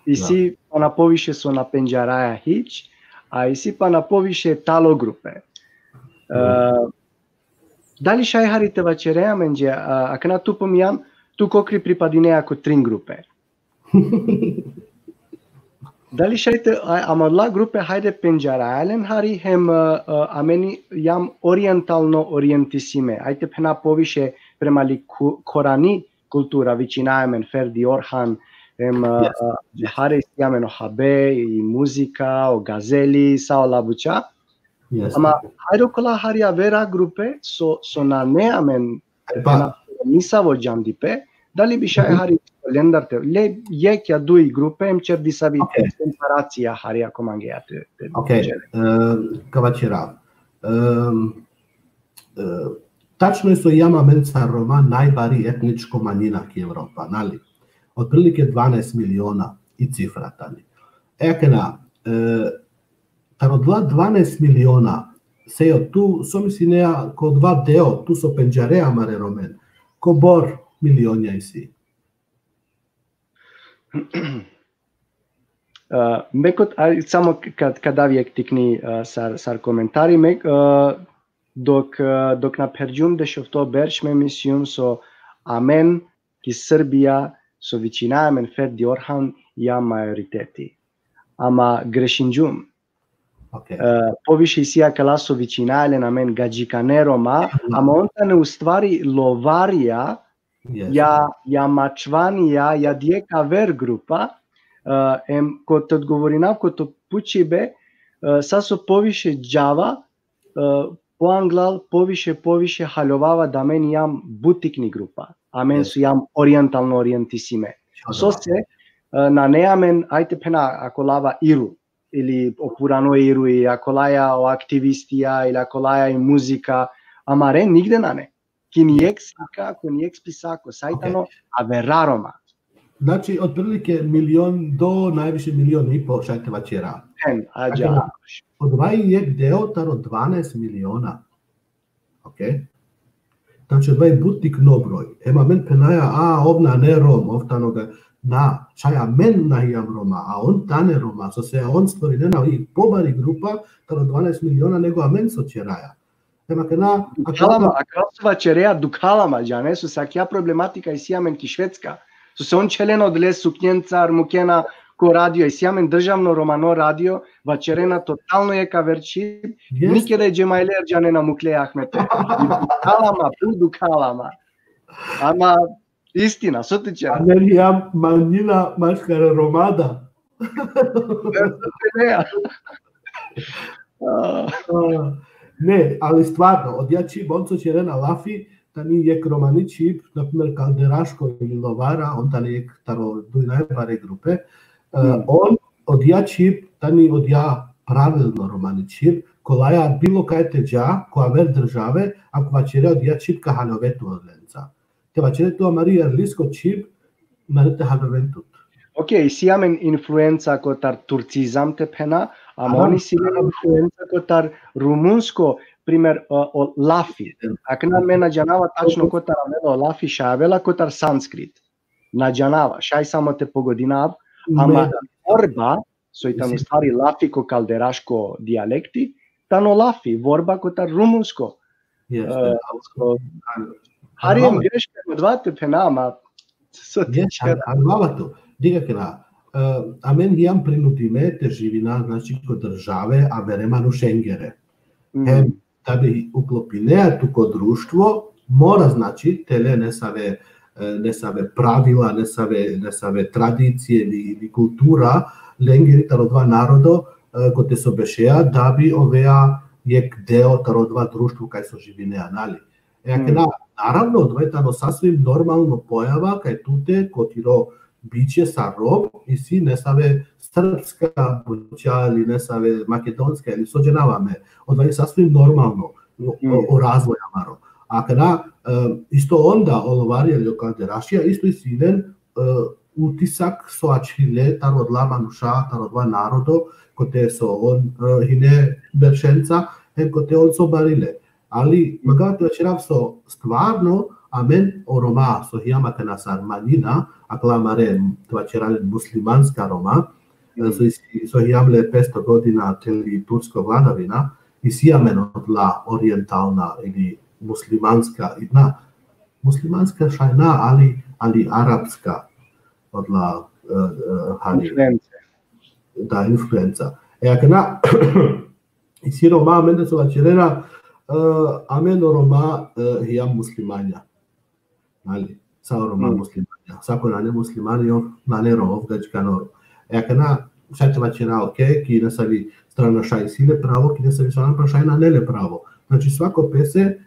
isi pana poviše so na pendžaraja hič, a isi pana poviše talo grupe. E, dali šaj hari te vaćere amenđe, a, akana tu pomijan, tu kokri pripadinea ko trin grupe. Dali šaj te, a, ama odola grupe hajde pendžaraja len hari hem, e, e, amen jam orientalno orientisime. Ajde phena poviše prema li ku-, korani kultura, vičinaja amen Ferdi Orhan, hem, e, Yes. e, hari isi amen o habe, i muzika, o gazeli, sa ola buća. Jeste. Ama hajde okola hari avera grupe, so, so nane amen E pa, na nisavo džandipe, dali bi šaj Mhm. hari lendar te, le jekh ja duj grupe, em ćer disavi Okej. komparacija hari ako mangeja te, te Okej, ćer. e, ka vaćera. Em, e, tačno je so jam amencar Roma najbari etničko manjina ki Evropa, nali? Otprilike dvanaest miliona i cifra tani. E, akana, e, taro odola dvanaest miliona, sejo tu, so mislinea ko odova deo, tu so pendžarea amare Romen, kobor milionja isi? E, me kot, a, samo kad, kad dav jekh tikni, e, sar, sar komentari, me, e, dok, e, dok na pherđum dešofto berš, me mislum so amen ki Srbija so vičinaja amen Ferdi Orhan ja majoriteti. Ama grešinđum. Okej. E, poviše isi akala so vičinaja len amen gadžikane Roma, Mhm. ama on tane u stvari lovarja, Jeste. ja, ja mačvanija, ja dijek aver grupa, e, em, ko te odgovorinav ko to pučibe, e, sa so poviše džava, e, poanglal, poviše, poviše haljovava da amen jam but tikni grupa. Amen Jeste. so jam orientalno orientisime. Odova. Sose, e, nane amen, ajde phena, ako lava iru, ili o purano iru, i ako laja o aktivistija, ili ako laja i muzika, amare nigde nane. Ki nijek slika, ko nijek spisako, sa i Okej. Tano avera Roma. Znači, otprilike milion do najviše milion i po, šaj te vaćera. Hen, ađa. Akana, odova i jekh deo taro dvanaest miliona. Okej? Znači, odova i but tikno broj. Em amen phenaja, a, ov nane Rom, ov tano ga, na, šaj amen na hijam Roma, a on tane Roma, sose on stvorinena i pobari grupa taro dvanaest miliona nego amen so ćeraja. Em akana, Dukhala ma, akana so vaćerea, dukhala ma, džane, sose akija problematika isi amen ki Švedska. Sose on ćhelen odole suknjencar, mukena ko radio, isi amen državno romano radio, vaćerena totalno jekh aver čhib, Jeste. nikede Džemajler džanena mukle Ahmete. Dukhala ma, but dukhala ma. Ama istina, so te ćera? Amen hijam manjina maškar Roma da. Ne. A, A, ne, ali stvarno, odija čhib, on so ćerena lafi, tani jekh romani čhib, na primer Kalderaško ili Lovara, on tani jekh taro duj najbare grupe, e, Hmm. on, odija čhib, tani odija pravilno romani čhib, kolaja bilo kaj te dža, ko aver države, ako vaćere odija čhib ka haljove tu odlenca. Te vaćere tu amari erlisko čhib, nane te haljoven tut. Okej, isi amen influenca kotar turcizam te phena, ama Aha, on isi aha. influenca kotar rumunsko, primer, o, o lafi. Akana me na džanava tačno kotar avela o lafi, šaj avela kotar sanskrit. Na džanava, šaj samo te pogodinav, ama Me da. vorba, so i tano u Isi. stvari lafi ko kalderaško dijalekti, tano lafi, vorba kotar rumunsko. Jeste, E, ali- Hari em greška odova te phena, ama so te Yes, ćera? ali, ali lava tu. Dikh akana, e, amen hijam prinudime te živina, znači, ko države avere manušengere. Mm. Hem, da bi uklopinea tu ko društvo, mora, znači, te le nesave, e, nesave pravila, nesave, nesave tradicije ili, ili kultura, lengiri taro odova narodo, e, kote so bešea, da bi ovea jekh deo taro odova društvo kaj so živinea, nali? E, Mm. akana, naravno, odova tano sasvim normalno pojava, kaj tute, ko tiro biće sar Rom, isi nesave srpska buća ili nesave makedonska ili so džanava me. Odova i sasvim normalno. o, o razvoj amaro. Akana, e, isto onda o Lovari ali o Kalderašija, isto isi len, e, utisak so ačhile taro odla manuša, taro odla narodo, kote so on, e, hine beršenca, hem kote on so barile. Ali, magava te vaćerav so stvarno, amen o Roma, so hijam akana sar manjina, akala amare, te vaćera len muslimanska Roma, e, so isi, so hijam le petsto godina teli tursko vladavina, isi amen odla orientalna ili muslimanska, i na, muslimanska šaj na, ali, ali arapska odla, e, e, hari. Influence. Da, influenca. E, akana, isi Roma, amen da so vaćerena, e, amen o Roma, e, hijam muslimanja. Ali, sa o Roma muslimanja. Sa ko nane muslimani, ov nane Rom, ov gadžikano Rom. E, akana, šaj te vaćera, okej, ki nesavi strana šaj isi le pravo, ki nesavi strana pa šaj nane le pravo. Znači, svako pese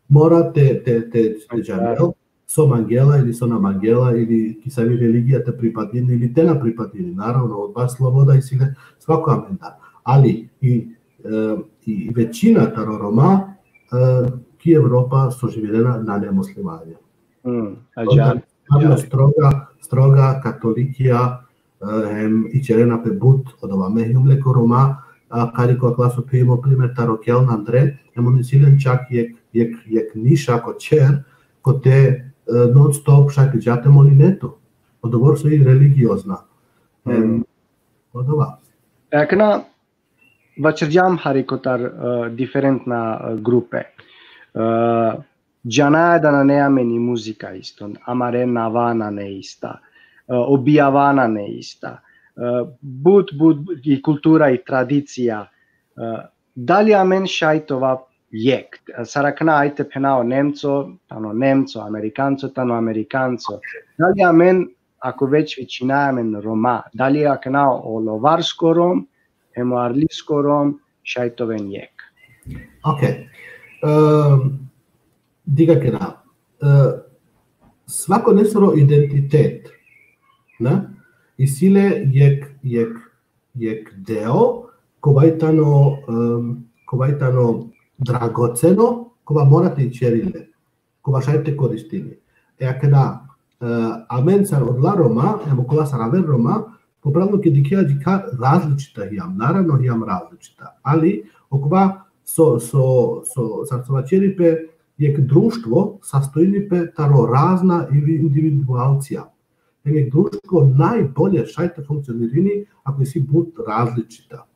mora te, te, te, te džanel, so mangela ili so na mangela, ili ki savi religija te pripadini ili te na pripadini. Naravno, odova sloboda isi le svako amendar. Ali i, e, i većina taro Roma, e, ki Evropa so živinena nane muslimanja. Mm, ađa. Stvarno stroga, stroga katolikija, e, hem ićerena pe but odova. Me hijum le ko Roma, a, kari ko akala so pijum o primer taro Keln andre, hem on isi len čak jek, jek, jek niša ko čer, kote, e, non stop šaj te dža te molinen tu. Odobor so i religiozna. Em, odova. Akana, vaćerđam hari kotar, e, diferentna, e, grupe. E, džanaja da nane amen i muzika isto, amare nava nane ista, e, obijava nane ista, e, but, but, but, i kultura i tradicija, e, dali amen šaj te ova jek, sar akana ajde te phena o Nemco, tano Nemco, Amerikanco, tano Amerikanco, dali amen, ako već vičinaja amen Roma, dali akana o lovarsko Rom, hem o arlisko Rom, šaj te oven jek. Okej. Em, dikh akana. E, svako nesoro identitet, na? Isi le jek, jek, jek deo, kova i tano, em, kova i tano dragoceno, kova mora te ićeri le, kova šaj te koristini. E akana, e, amen sar odla Roma, hem okola sar aver Roma, po pravilo ki dikhea dikha različita hijam, naravno hijam različita, ali okova so, so, so, sar so vaćeri pe, jek društvo sastojini pe taro razna ili individualcija. Hem jek društvo najbolje šaj te funkcionirini ako isi but različita.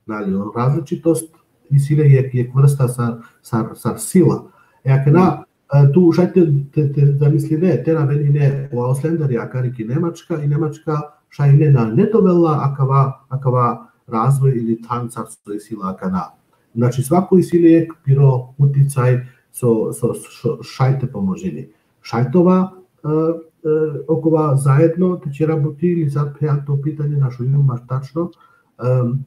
Nali, o različitost isi le jek, jek vrsta sar, sar, sar sila. E akana, e, tu šaj te, te, te zamisline, te na veli ne o Ausländeri akari ki Nemačka, i Nemačka šaj ne na, ne te ovela akava, akava razvoj ili than sar so isi la akana. Znači, svako isi le jek piro uticaj so, so, so šaj te pomožini. Šaj te ova, e, e, okova zaedno te ćera buti ili sar phenđan to pitanje na šunjum baš tačno. Em,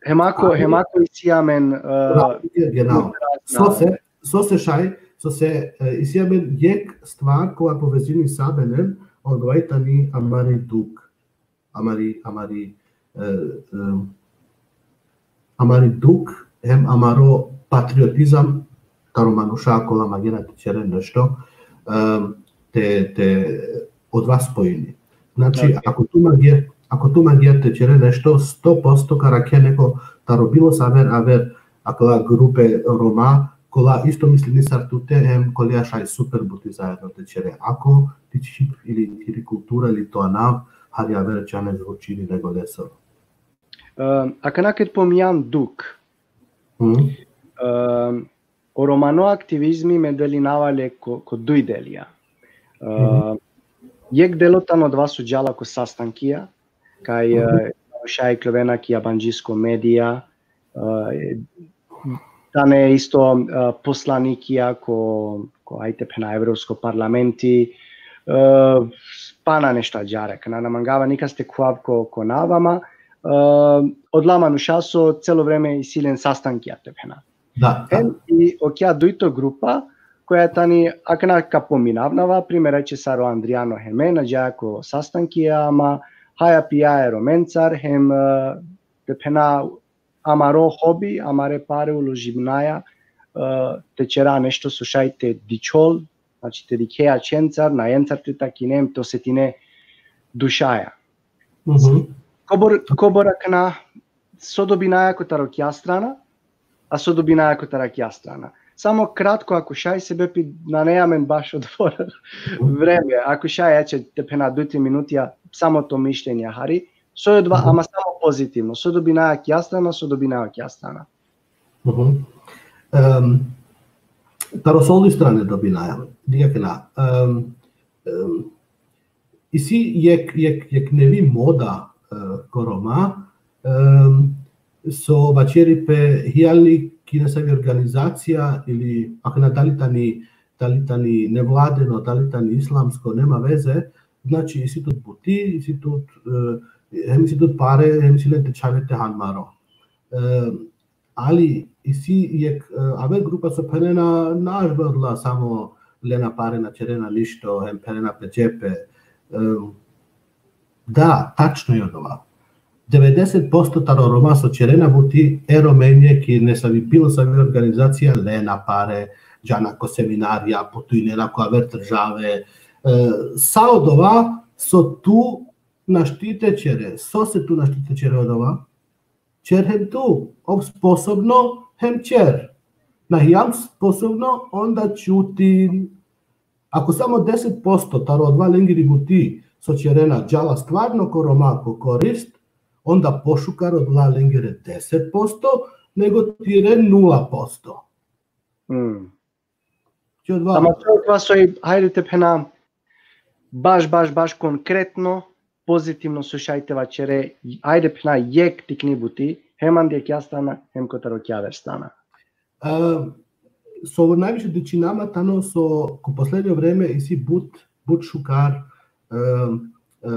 Hem ako, ali hem ako isi amen, e, razlike, genau. Razna. Sose, sose šaj, sose, e, isi amen jek stvar kova povezini sa amen, odova i tani amari dukh. Amari, amari, e, em, amari dukh, hem amaro patriotizam, taro manuša kola mangena te ćeren nešto, em, te, te odova spojini. Znači, okej, ako tu mangea, ako tu mangea te ćere nešto, sto posto ka arakhe neko taro bilo saver aver akala grupe Roma, kola isto mislini sar tute, hem kola šaj super buti zaedno te ćere. Ako ti čhib ili tiri kultura ili to anav, hari aver čhane zvučini nego lesoro. Em, akana ked pominđan dukh. Mhm. Em, o romano aktivizmi me delinava le ko, ko duj delija. E, mhm, jek delo tano odova so džala ko sastankija, kaj, mhm, e, šaj ikljovena ki jabandžisko medija, e, tane isto, e, poslanikija ko, ko ajde phena Evropsko parlamenti, e, pana nešto ađahar, akana na mangava nikas te khuvav ko, ko nav, ama, e, odla manuša so celo vreme isi len sastankija te phena. Da, da. Hem i okja dujto grupa, koja tani, akana ka pominav nava, primer, ajde sar o Andrijano hem me, na džaja ko sastankija, ama haja pijaja e Romencar, hem, e, te phena amaro hobi, amare pare uložinaja, te ćera nešto so šaj te dičhol, znači te dikhe ačhencar, najencar te takine, te osetine dušaja. Mhm. Kobor, kobor akana, so dobinaja kotar okija strana, a so dobinaja kotar akija strana. Samo kratko, ako šaj, sebepi nane amen baš odobor vreme, ako šaj, eće te phena duj, tri minutija, samo to mišljenje hari, so je odova, ama samo pozitivno, so dobinaja akija strana, so dobinaja okija strana. Mhm. Em, taro solduj strane dobinaja, dikh akana. Em, em, isi jekh, jekh, jekh nevi moda, e, ko Roma, em, so vaćeri pe, hijal li ki nesavi organizacija ili akana dali tani, dali tani nevladeno, dali tani islamsko, nema veze, znači isi tut buti, isi tut, e, hem isi tut pare, hem isi len te čhave te han maro. Em, ali isi jekh, e, aver grupa so phenena, na ažbe odola samo lena pare, na ćerena ništo, hem pherena pe džepe. Em, da, tačno je odova. Devedeset posto taro Roma so ćerena buti, e Romenđe ki nesavi bilo savi organizacija lena pare, džana ko seminarija, putuinena ko aver države, e, sa odova so tu našti te ćere, sose tu našti te ćere odova, ćer hem tu, ov sposobno, hem ćer. Na hijam sposobno, onda čutin. Ako samo deset posto taro odova lengiri buti so ćerena džala stvarno ko Roma ko korist, onda pošukar odola lengere deset posto nego tire nula posto. Mm. Či odova Ama to je odova soj, hajde te phena, baš, baš, baš konkretno, pozitivno so šaj te vaćere, hajde phena jekh tikni buti, hem andi akija strana, hem kotar okija aver strana. E, so najviše dičinama tano so ko poslednjo vreme isi but, but šukar, e, e,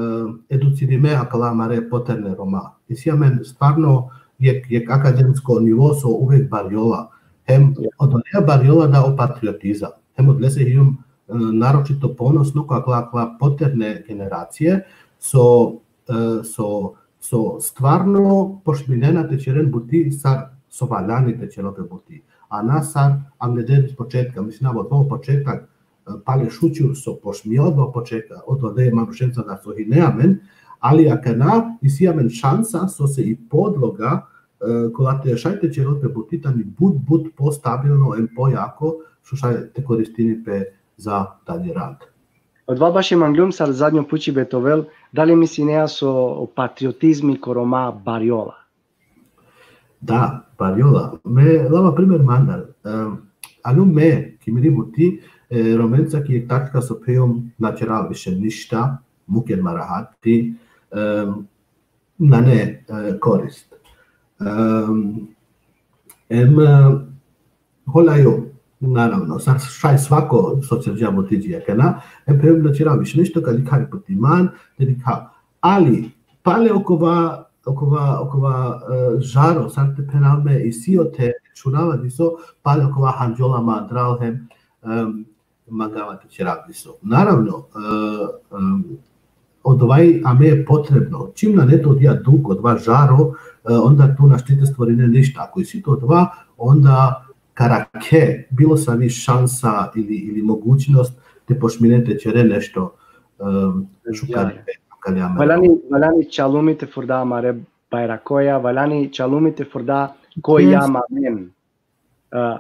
educirime akala amare poterne Roma. Isi amen stvarno jekh, jekh akademsko nivo so uvek barjola. Hem odoleja barjola da o patriotizam. Hem odolese hijum, e, naročito ponosno ko akala, akala poterne generacije so, e, so, so stvarno pošminena te ćeren buti sar so valjani te ćerel pe buti. A na sar angleder iz početka, mislim, na odova početak, e, pale šućur so pošmija odova početka, odole manušenca da so hine amen, ali akana isi amen šansa so se i podloga, e, kola te šaj te ćerel pe buti tani but, but postabilno hem pojako, so šaj te koristini pe za dalji rad. Odova baši manglum sar zadnjo pučibe te ovel, dali mislinea so o patriotizmi ko Roma barjola? Da, barjola. Me lava primer mandar. Em, anu me, ki miri buti, e, Romenca ki jekh tačka so phejum na ćera više ništa, muken ma rahati, em, nane, e, korist. Em, em, e, hola jo, naravno, sar šaj svako so ćerđa buti dži akana, em phejum na ćera više ništa, ka dikha i puti man, te dikha. Ali, pale okova, okova, okova, e, žaro, sar te phenav me, isi ote, šunava diso, pale okova handžola ma adral hem, em, mangava te ćera diso. Naravno, e, em, odova i ame potrebno. Čim nane tut odija duk, odova žaro, e, onda tu našti te stvorine ništa. Ako isi tut odova, onda ka rakhe bilo savi šansa ili, ili mogućnost te pošmine te ćere nešto, em, šukar. Valjani, valjani čalumi te furda amare bajrakoja, valjani čalumi te furda ko jam amen. E,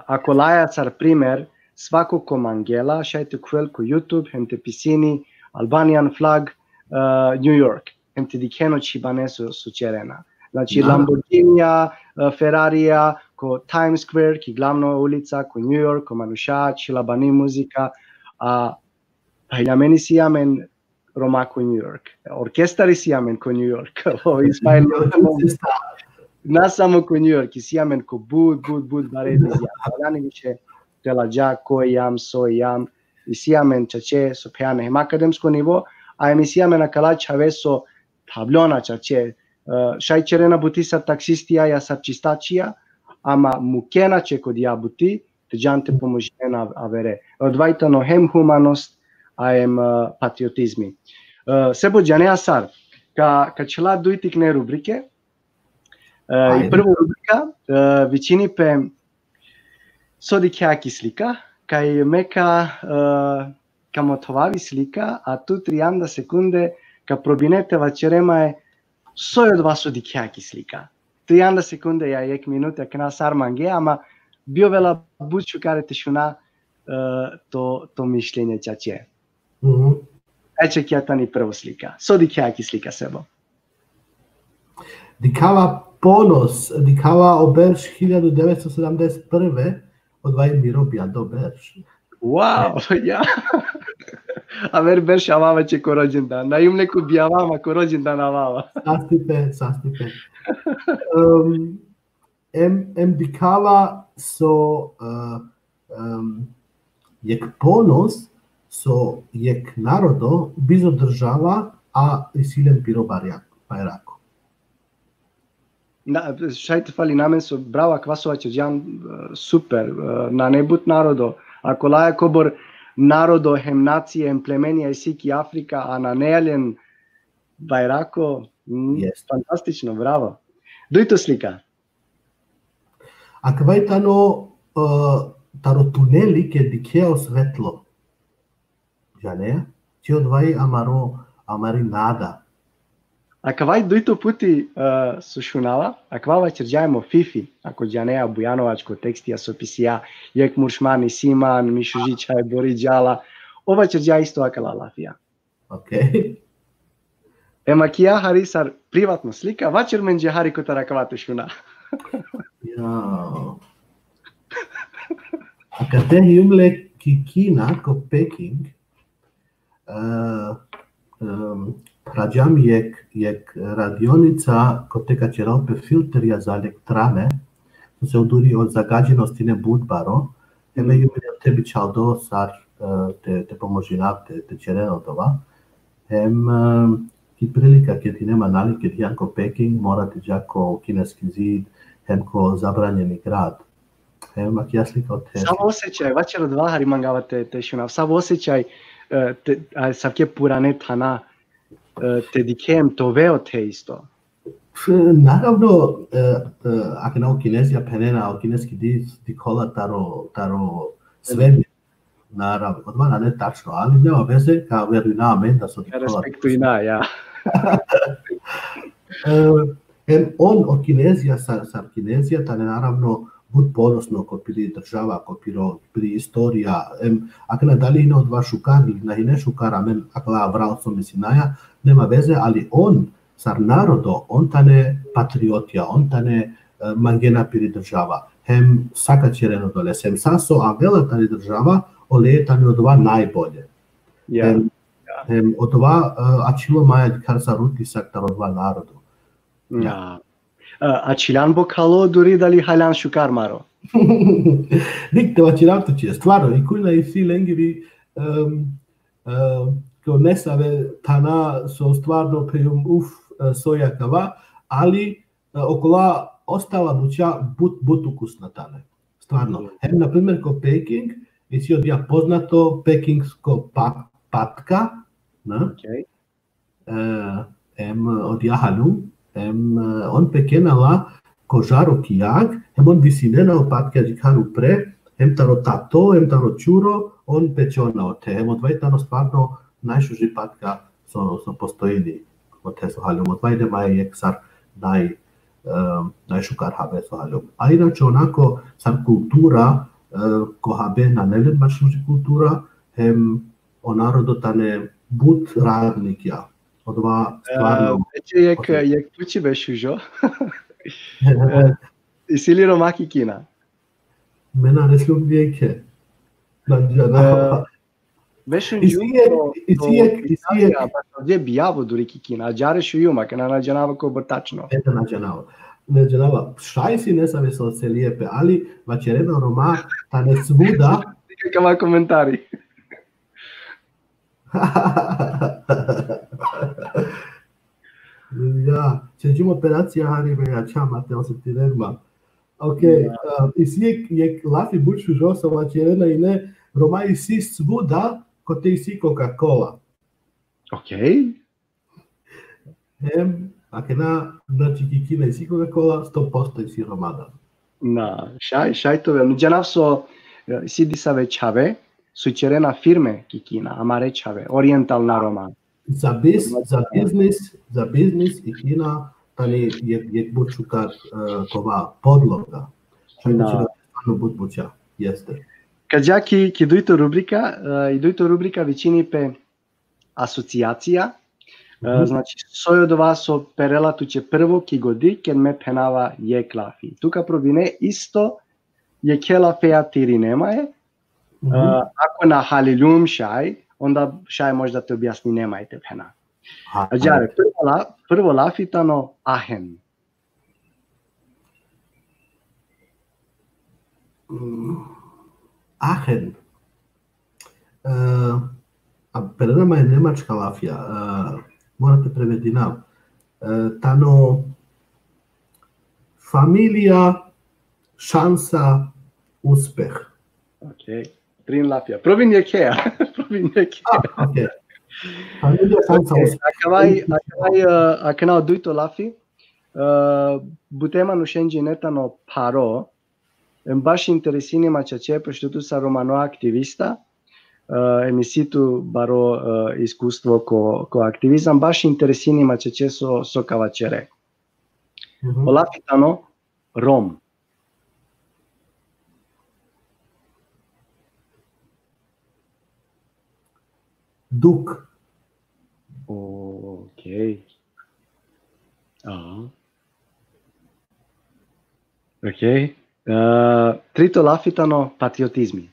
ako laja sar primer, svako ko mangela, šaj te khuvel ko YouTube, hem te pisini Albanian flag, e, New York, hem te dikheno čhibane so, so ćerena. Znači, Lamborghinija, e, Ferrarija, ko Times Square, ki glavno ulica, ko New York, ko manuša, čhila bani muzika, a pa hilja amen isi amen Roma ko New York. Orkestar isi amen ko New York. O, ispajlo. Na samo ko New York, isi amen ko but, but, but bare dizija. Valjani više te ladža ko jam, so jam, isi amen čače so pheane hem akademsko nivo, a hem isi amen akala čhave so thavljona čače, e, šaj ćerena buti sar taksistija ja sar čistačija, ama mukena će ko dija buti, te džan te pomožinen avere. Odova i tano hem humanost, a hem, e, patriotizmi. E, Sebo, džanea sar, ka, ka ćhela duj tikne rubrike. E, i prvo rubrika, e, vičini pe, So dikhea ki slika, kaj me ka, e, ka mothovav i slika, a tu trianda sekunde ka probine te vaćere ma e so je odova so dikhea ki slika. Trianda sekunde, ja jek minuta, akana sar mange, ama bi ovela but šukare te šuna, e, to, to mišljenje čače. Mhm. Eće, kija tani prvo slika. So dikhea ki slika, Sebo? Dikhava ponos, dikhava o berš hiljadu devetsto sedamdeset prve, odova i miro bijado berš. Wow, ja. Aver berš avava će ko rođendan. Na jum neko bijava, ama ko rođendan avava. Sastipe, sastipe. Em, em, em dikhava so, e, em, jek ponos, so jek narodo bizo država, a isi len piro barja-, bajrako. Na, šaj te falina amen so, bravo, akava so vaćerđan, e, super, e, nane but narodo, ako laja kobor narodo hem nacije hem plemenija isi ki Afrika, a nane len bajrako, mm, fantastično, bravo. Dujto slika. Akava i tano, e, taro tuneli ke dikhea o svetlo. Džanea, ti odova i amaro, amari nada. Akava i dujto puti, e, so šunava, akava vaćerđa mo Fifi, ako džanea, Bujanovačko tekstija so pisija, jek murš man isi man, mi šuži čhaj bori džala, ov vaćerđa isto akala lafija. Okej. Em akija hari sar privatno slika, vaćer menđe hari kotar akava te šuna. Ja. Akate hijum le ki Kina, ko Peking, e, em, phrađam jek, jek radionica, kote ka ćerel pe filterja za elektrane, so se oduri o zagađenost ine but baro, hem hijum le te bičhaldo sar, e, te, te pomožinav, te, te ćeren odova. Hem, e, ki prilika ked hine ma nali, ked hijan ko Peking, mora te dža ko Kineski zid, hem ko Zabranjeni grad. Hem akija slika ote. Savo osećaj, vaćer odova hari mangava te, te šunav. Savo osećaj, e, te, a, savke purane thana, e, te dikhe hem te ove ote isto. Naravno, e, e, akana o Kinezija phenena, o kineski div dikhola taro, taro svemir. Naravno, odova nane tačno, ali nema veze, ka verujna amen da so dikhola. Respektujna, ja. E, em, on, o Kinezija, sar, sar Kinezija, tane naravno but ponosno ko piri država, ko piro, piri istorija, em, akana dali hine odova šukar ili na hine šukar, amen akala avral so misinaja, nema veze, ali on, sar narodo, on tane patriotija, on tane, e, mangena piri država, hem sa ka ćeren odoleske, hem sa so avela tari država, oleja tane odova najbolje. Ja. Hem, hem odova, e, ačhilo ma jekh sar utisak taro odova narodo. Ja. Ja. E, ačhiljan bokhalo duri, dali haljan šukar maro? Dik te vaćerav tuće, stvarno, i kujna isi lengiri, em, em, ko nesave thana so stvarno phenđum, uf, e, so i akava, ali, e, okola ostala buća but, but ukusna tane. Stvarno. Mhm. Hem, na primer, ko Peking, isi odija poznato pekingsko pa-, patka, na? Okej. E, em, odija haljum, em, e, on pekena la ko žaro ki jag, hem on visinena o patka džikar upre, hem taro tato, hem taro čuro, on pečona ote, hem odova i tano stvarno najšuži patka so, so postojini, ote so haljum, odova i nema jekh sar naj, e, najšukar habe so haljum. A inače onako sar kultura, e, ko habe nane len baš šuži kultura, hem o narodo tane but radnikja. Odova stvarno. E, veće jek, osim jek pučibe šužo. E, isi li Roma ki Kina? Me nane slum jekhe. Na džanava. E, me šunđum, isi jek, to, isi to jek, isi jek. Italija, baš ovdje bijavo duri ki Kina. Ađahar šunđum, akana na džanava kobor tačno. E, na džanava. Na džanava. Šaj isi nesave so odselije pe, ali vaćerena o Roma tane svuda. Kava komentari. Ja, ćerđum operacija, hari me jaćha ma te osetinen ma. Okej, ja. E, isi jek, jek lafi but šužo so vaćerena ine, Roma isi svuda kote isi Coca-Cola. Okej. Hem, akana, znači, ki Kina isi Coca-Cola, sto posto isi Roma da. Na, šaj, šaj te ovel. Džanav so, e, isi disave čhave, so ćerena firme ki Kina, amare čhave, orientalna Roma. Za biz-, za biznis, za biznis i Kina tani jek, jek but šukar, e, kova podloga. Šaj te Da. ćera stvarno but buća, jeste. Ka dža ki, ki dujto rubrika, e, i dujto rubrika vičini pe asocijacija, e, Mhm. znači, soj odova so perela tuće prvo ki godi, ked me phenava jek lafi. Tu ka probine isto jekhe lafeja te irine maje, Mhm. e, ako na haliljum šaj, onda šaj možda te objasnine maje te phena. Ha, Ađare, prvo la-, prvo lafi tano ahen. Mm, ahen. E, a perena maje nemačka lafija, e, mora te prevedinav. E, tano familija, šansa, uspeh. Okej. Trin lafija. Probin jekheja. Probin jekheja. A, okej. Familija, šansa, Okej, uspeh. akavaj, akavaj, e, akana o dujto lafi, e, bute manušen džine tano pharo, em baš interesini ma čače, pošto tu sar romano aktivista, e, em isi tu baro, e, iskustvo ko, ko aktivizam, baš interesini ma čače so, so ka vaćere. Mhm. O lafi tano Rom. Duk. Okej. A. Okej. E, trito lafi tano patriotizmi.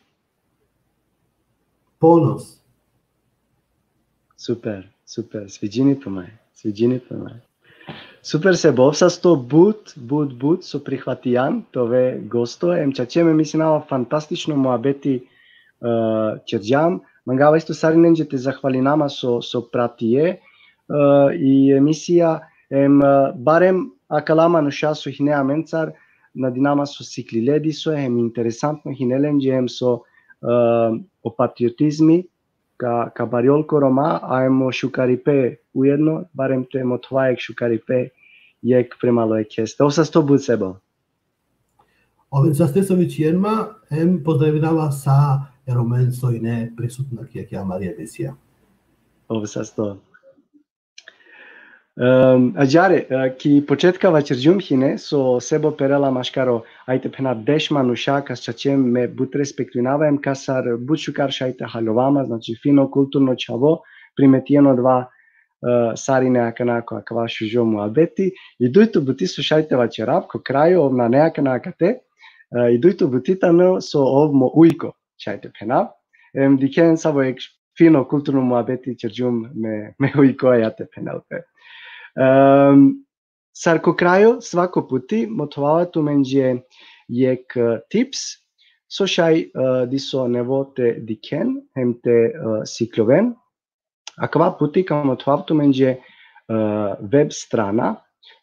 Ponos. Super, super. Sviđini pe maje. Sviđini pe maje. Super, Sebo, ov sasto but, but, but so prihvatijan te ove gosto. Em čače, me mislinava fantastično muabeti, e, ćerđam. Mangava isto sarinenđe te zahvalinama so, so pratije, e, i emisija, em, e, barem akala manuša so hine amencar, nadinama so siklile diso, em interesantno hine lenđe, em so, e, o patriotizmi ka, ka barjol ko Roma, a em o šukaripe ujedno, barem te mothova jek šukaripe jek premalo jekheste. Ov sasto but, Sebo. Oven saste so vičien ma, em pozdravinava sa e Romen so ine prisutna ki, ki amari emisija. Ov sasto. Em, ađare, e, ki početka vaćerđum hine, so Sebo perela maškaro, ajde phena, deš manuša, kas čače me but respektujnava, em kasar but šukar šaj te haljovama, znači, fino kulturno čhavo, primetien odova, e, sarine akana ko akava šužo muabeti, i dujto buti so šaj te vaćerav, ko krajo, ov nane akana akate, e, i dujto buti tano so ov mo ujko, šaj te phena, em, dikhen savo jek fino kulturno muabeti ćerđum me, me ujkoja, te phenel pe. Em, sar ko krajo, svako puti, mothovava tumenđe jek, e, tips, so šaj, e, diso nevo te dikhen, hem te, e, sikljoven. Akava puti ka mothovav tumenđe, e, web strana,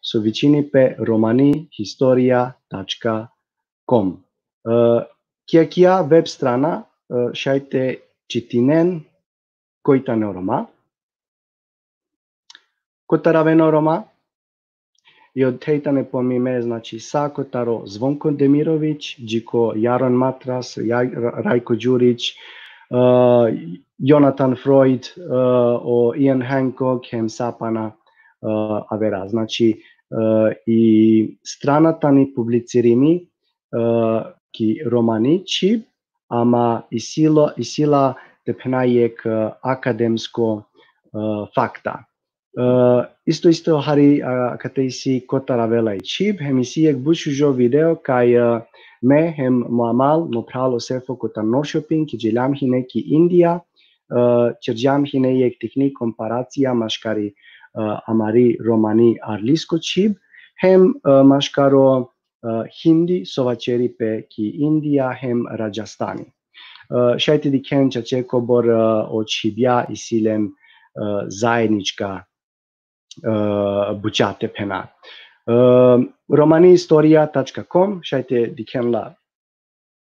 so vičini pe romanihistoria tačka com. E, ki akija web strana, e, šaj te čitinen koj tane o Roma, kotar avena o Roma, i othej tane pomime, znači, sa kotar o Zvonko Demirović, dži ko Jaron Matras, Ja-, Ra-, Rajko Đurić, e, Jonathan Freud, e, o Ian Hancock, hem sa pana, e, avera. Znači, e, i strana tani publicirimi, e, ki romani čhib, ama isi la, isi la te phena jek, e, akademsko, e, fakta. E, isto, isto hari, a, akate isi kotar avela i čhib, hem isi jek but šužo video kaj, e, me hem mo amal, mo phral o Sefo kotar Norrköping, ki dželjam hine ki Indija, e, ćerđam hine jek tikni komparacija maškari, e, amari romani arlisko čhib, hem, e, maškaro, e, hindi so vaćeri pe ki Indija hem Radžastani. E, šaj te dikhen čače kobor, e, o čhibja isi len, e, zajednička, e, buća te phena. E, romanihistoria tačka com, šaj te dikhen la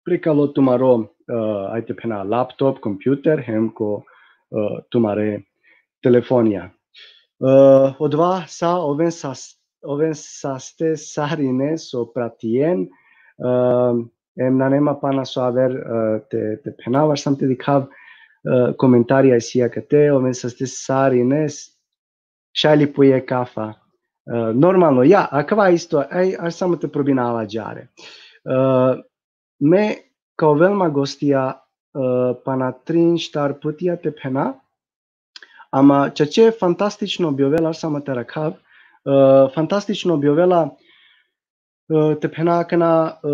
prekalo tumaro, e, ajde phena, laptop, kompjuter, hem ko, e, tumare telefonija. E, odova sa, oven sa, oven saste sarine so pratien, e, E, em nane ma pana so aver, e, te, te phenav, arsam te dikhav, e, komentarija isi akate, oven saste sarine, šaj li pije kafa. E, normalno, ja, akava isto, aj, arsam te probinava džare. E, me ka ovel ma gostija, e, pana trin štar putija te phena, ama čače fantastično bi ovela, arsam te rakhav, e, fantastično bi ovela, e, te phena akana, e,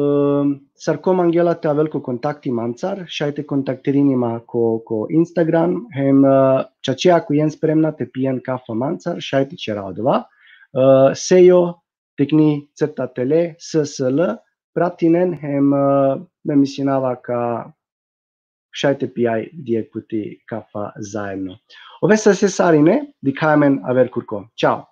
sar ko mangela te avel ko kontakti mancar, šaj te kontaktirini ma ko, ko Instagram, hem, e, čače ako jen spremna te pijen kafa mancar, šaj te čera odova, e, sejo, tikni crta tele, S S L, pratinen, hem, e, me mislinava ka šaj te pijaj dijek puti kafa zajedno. Oven saste sarine, dikhaja amen aver kurko. Čao.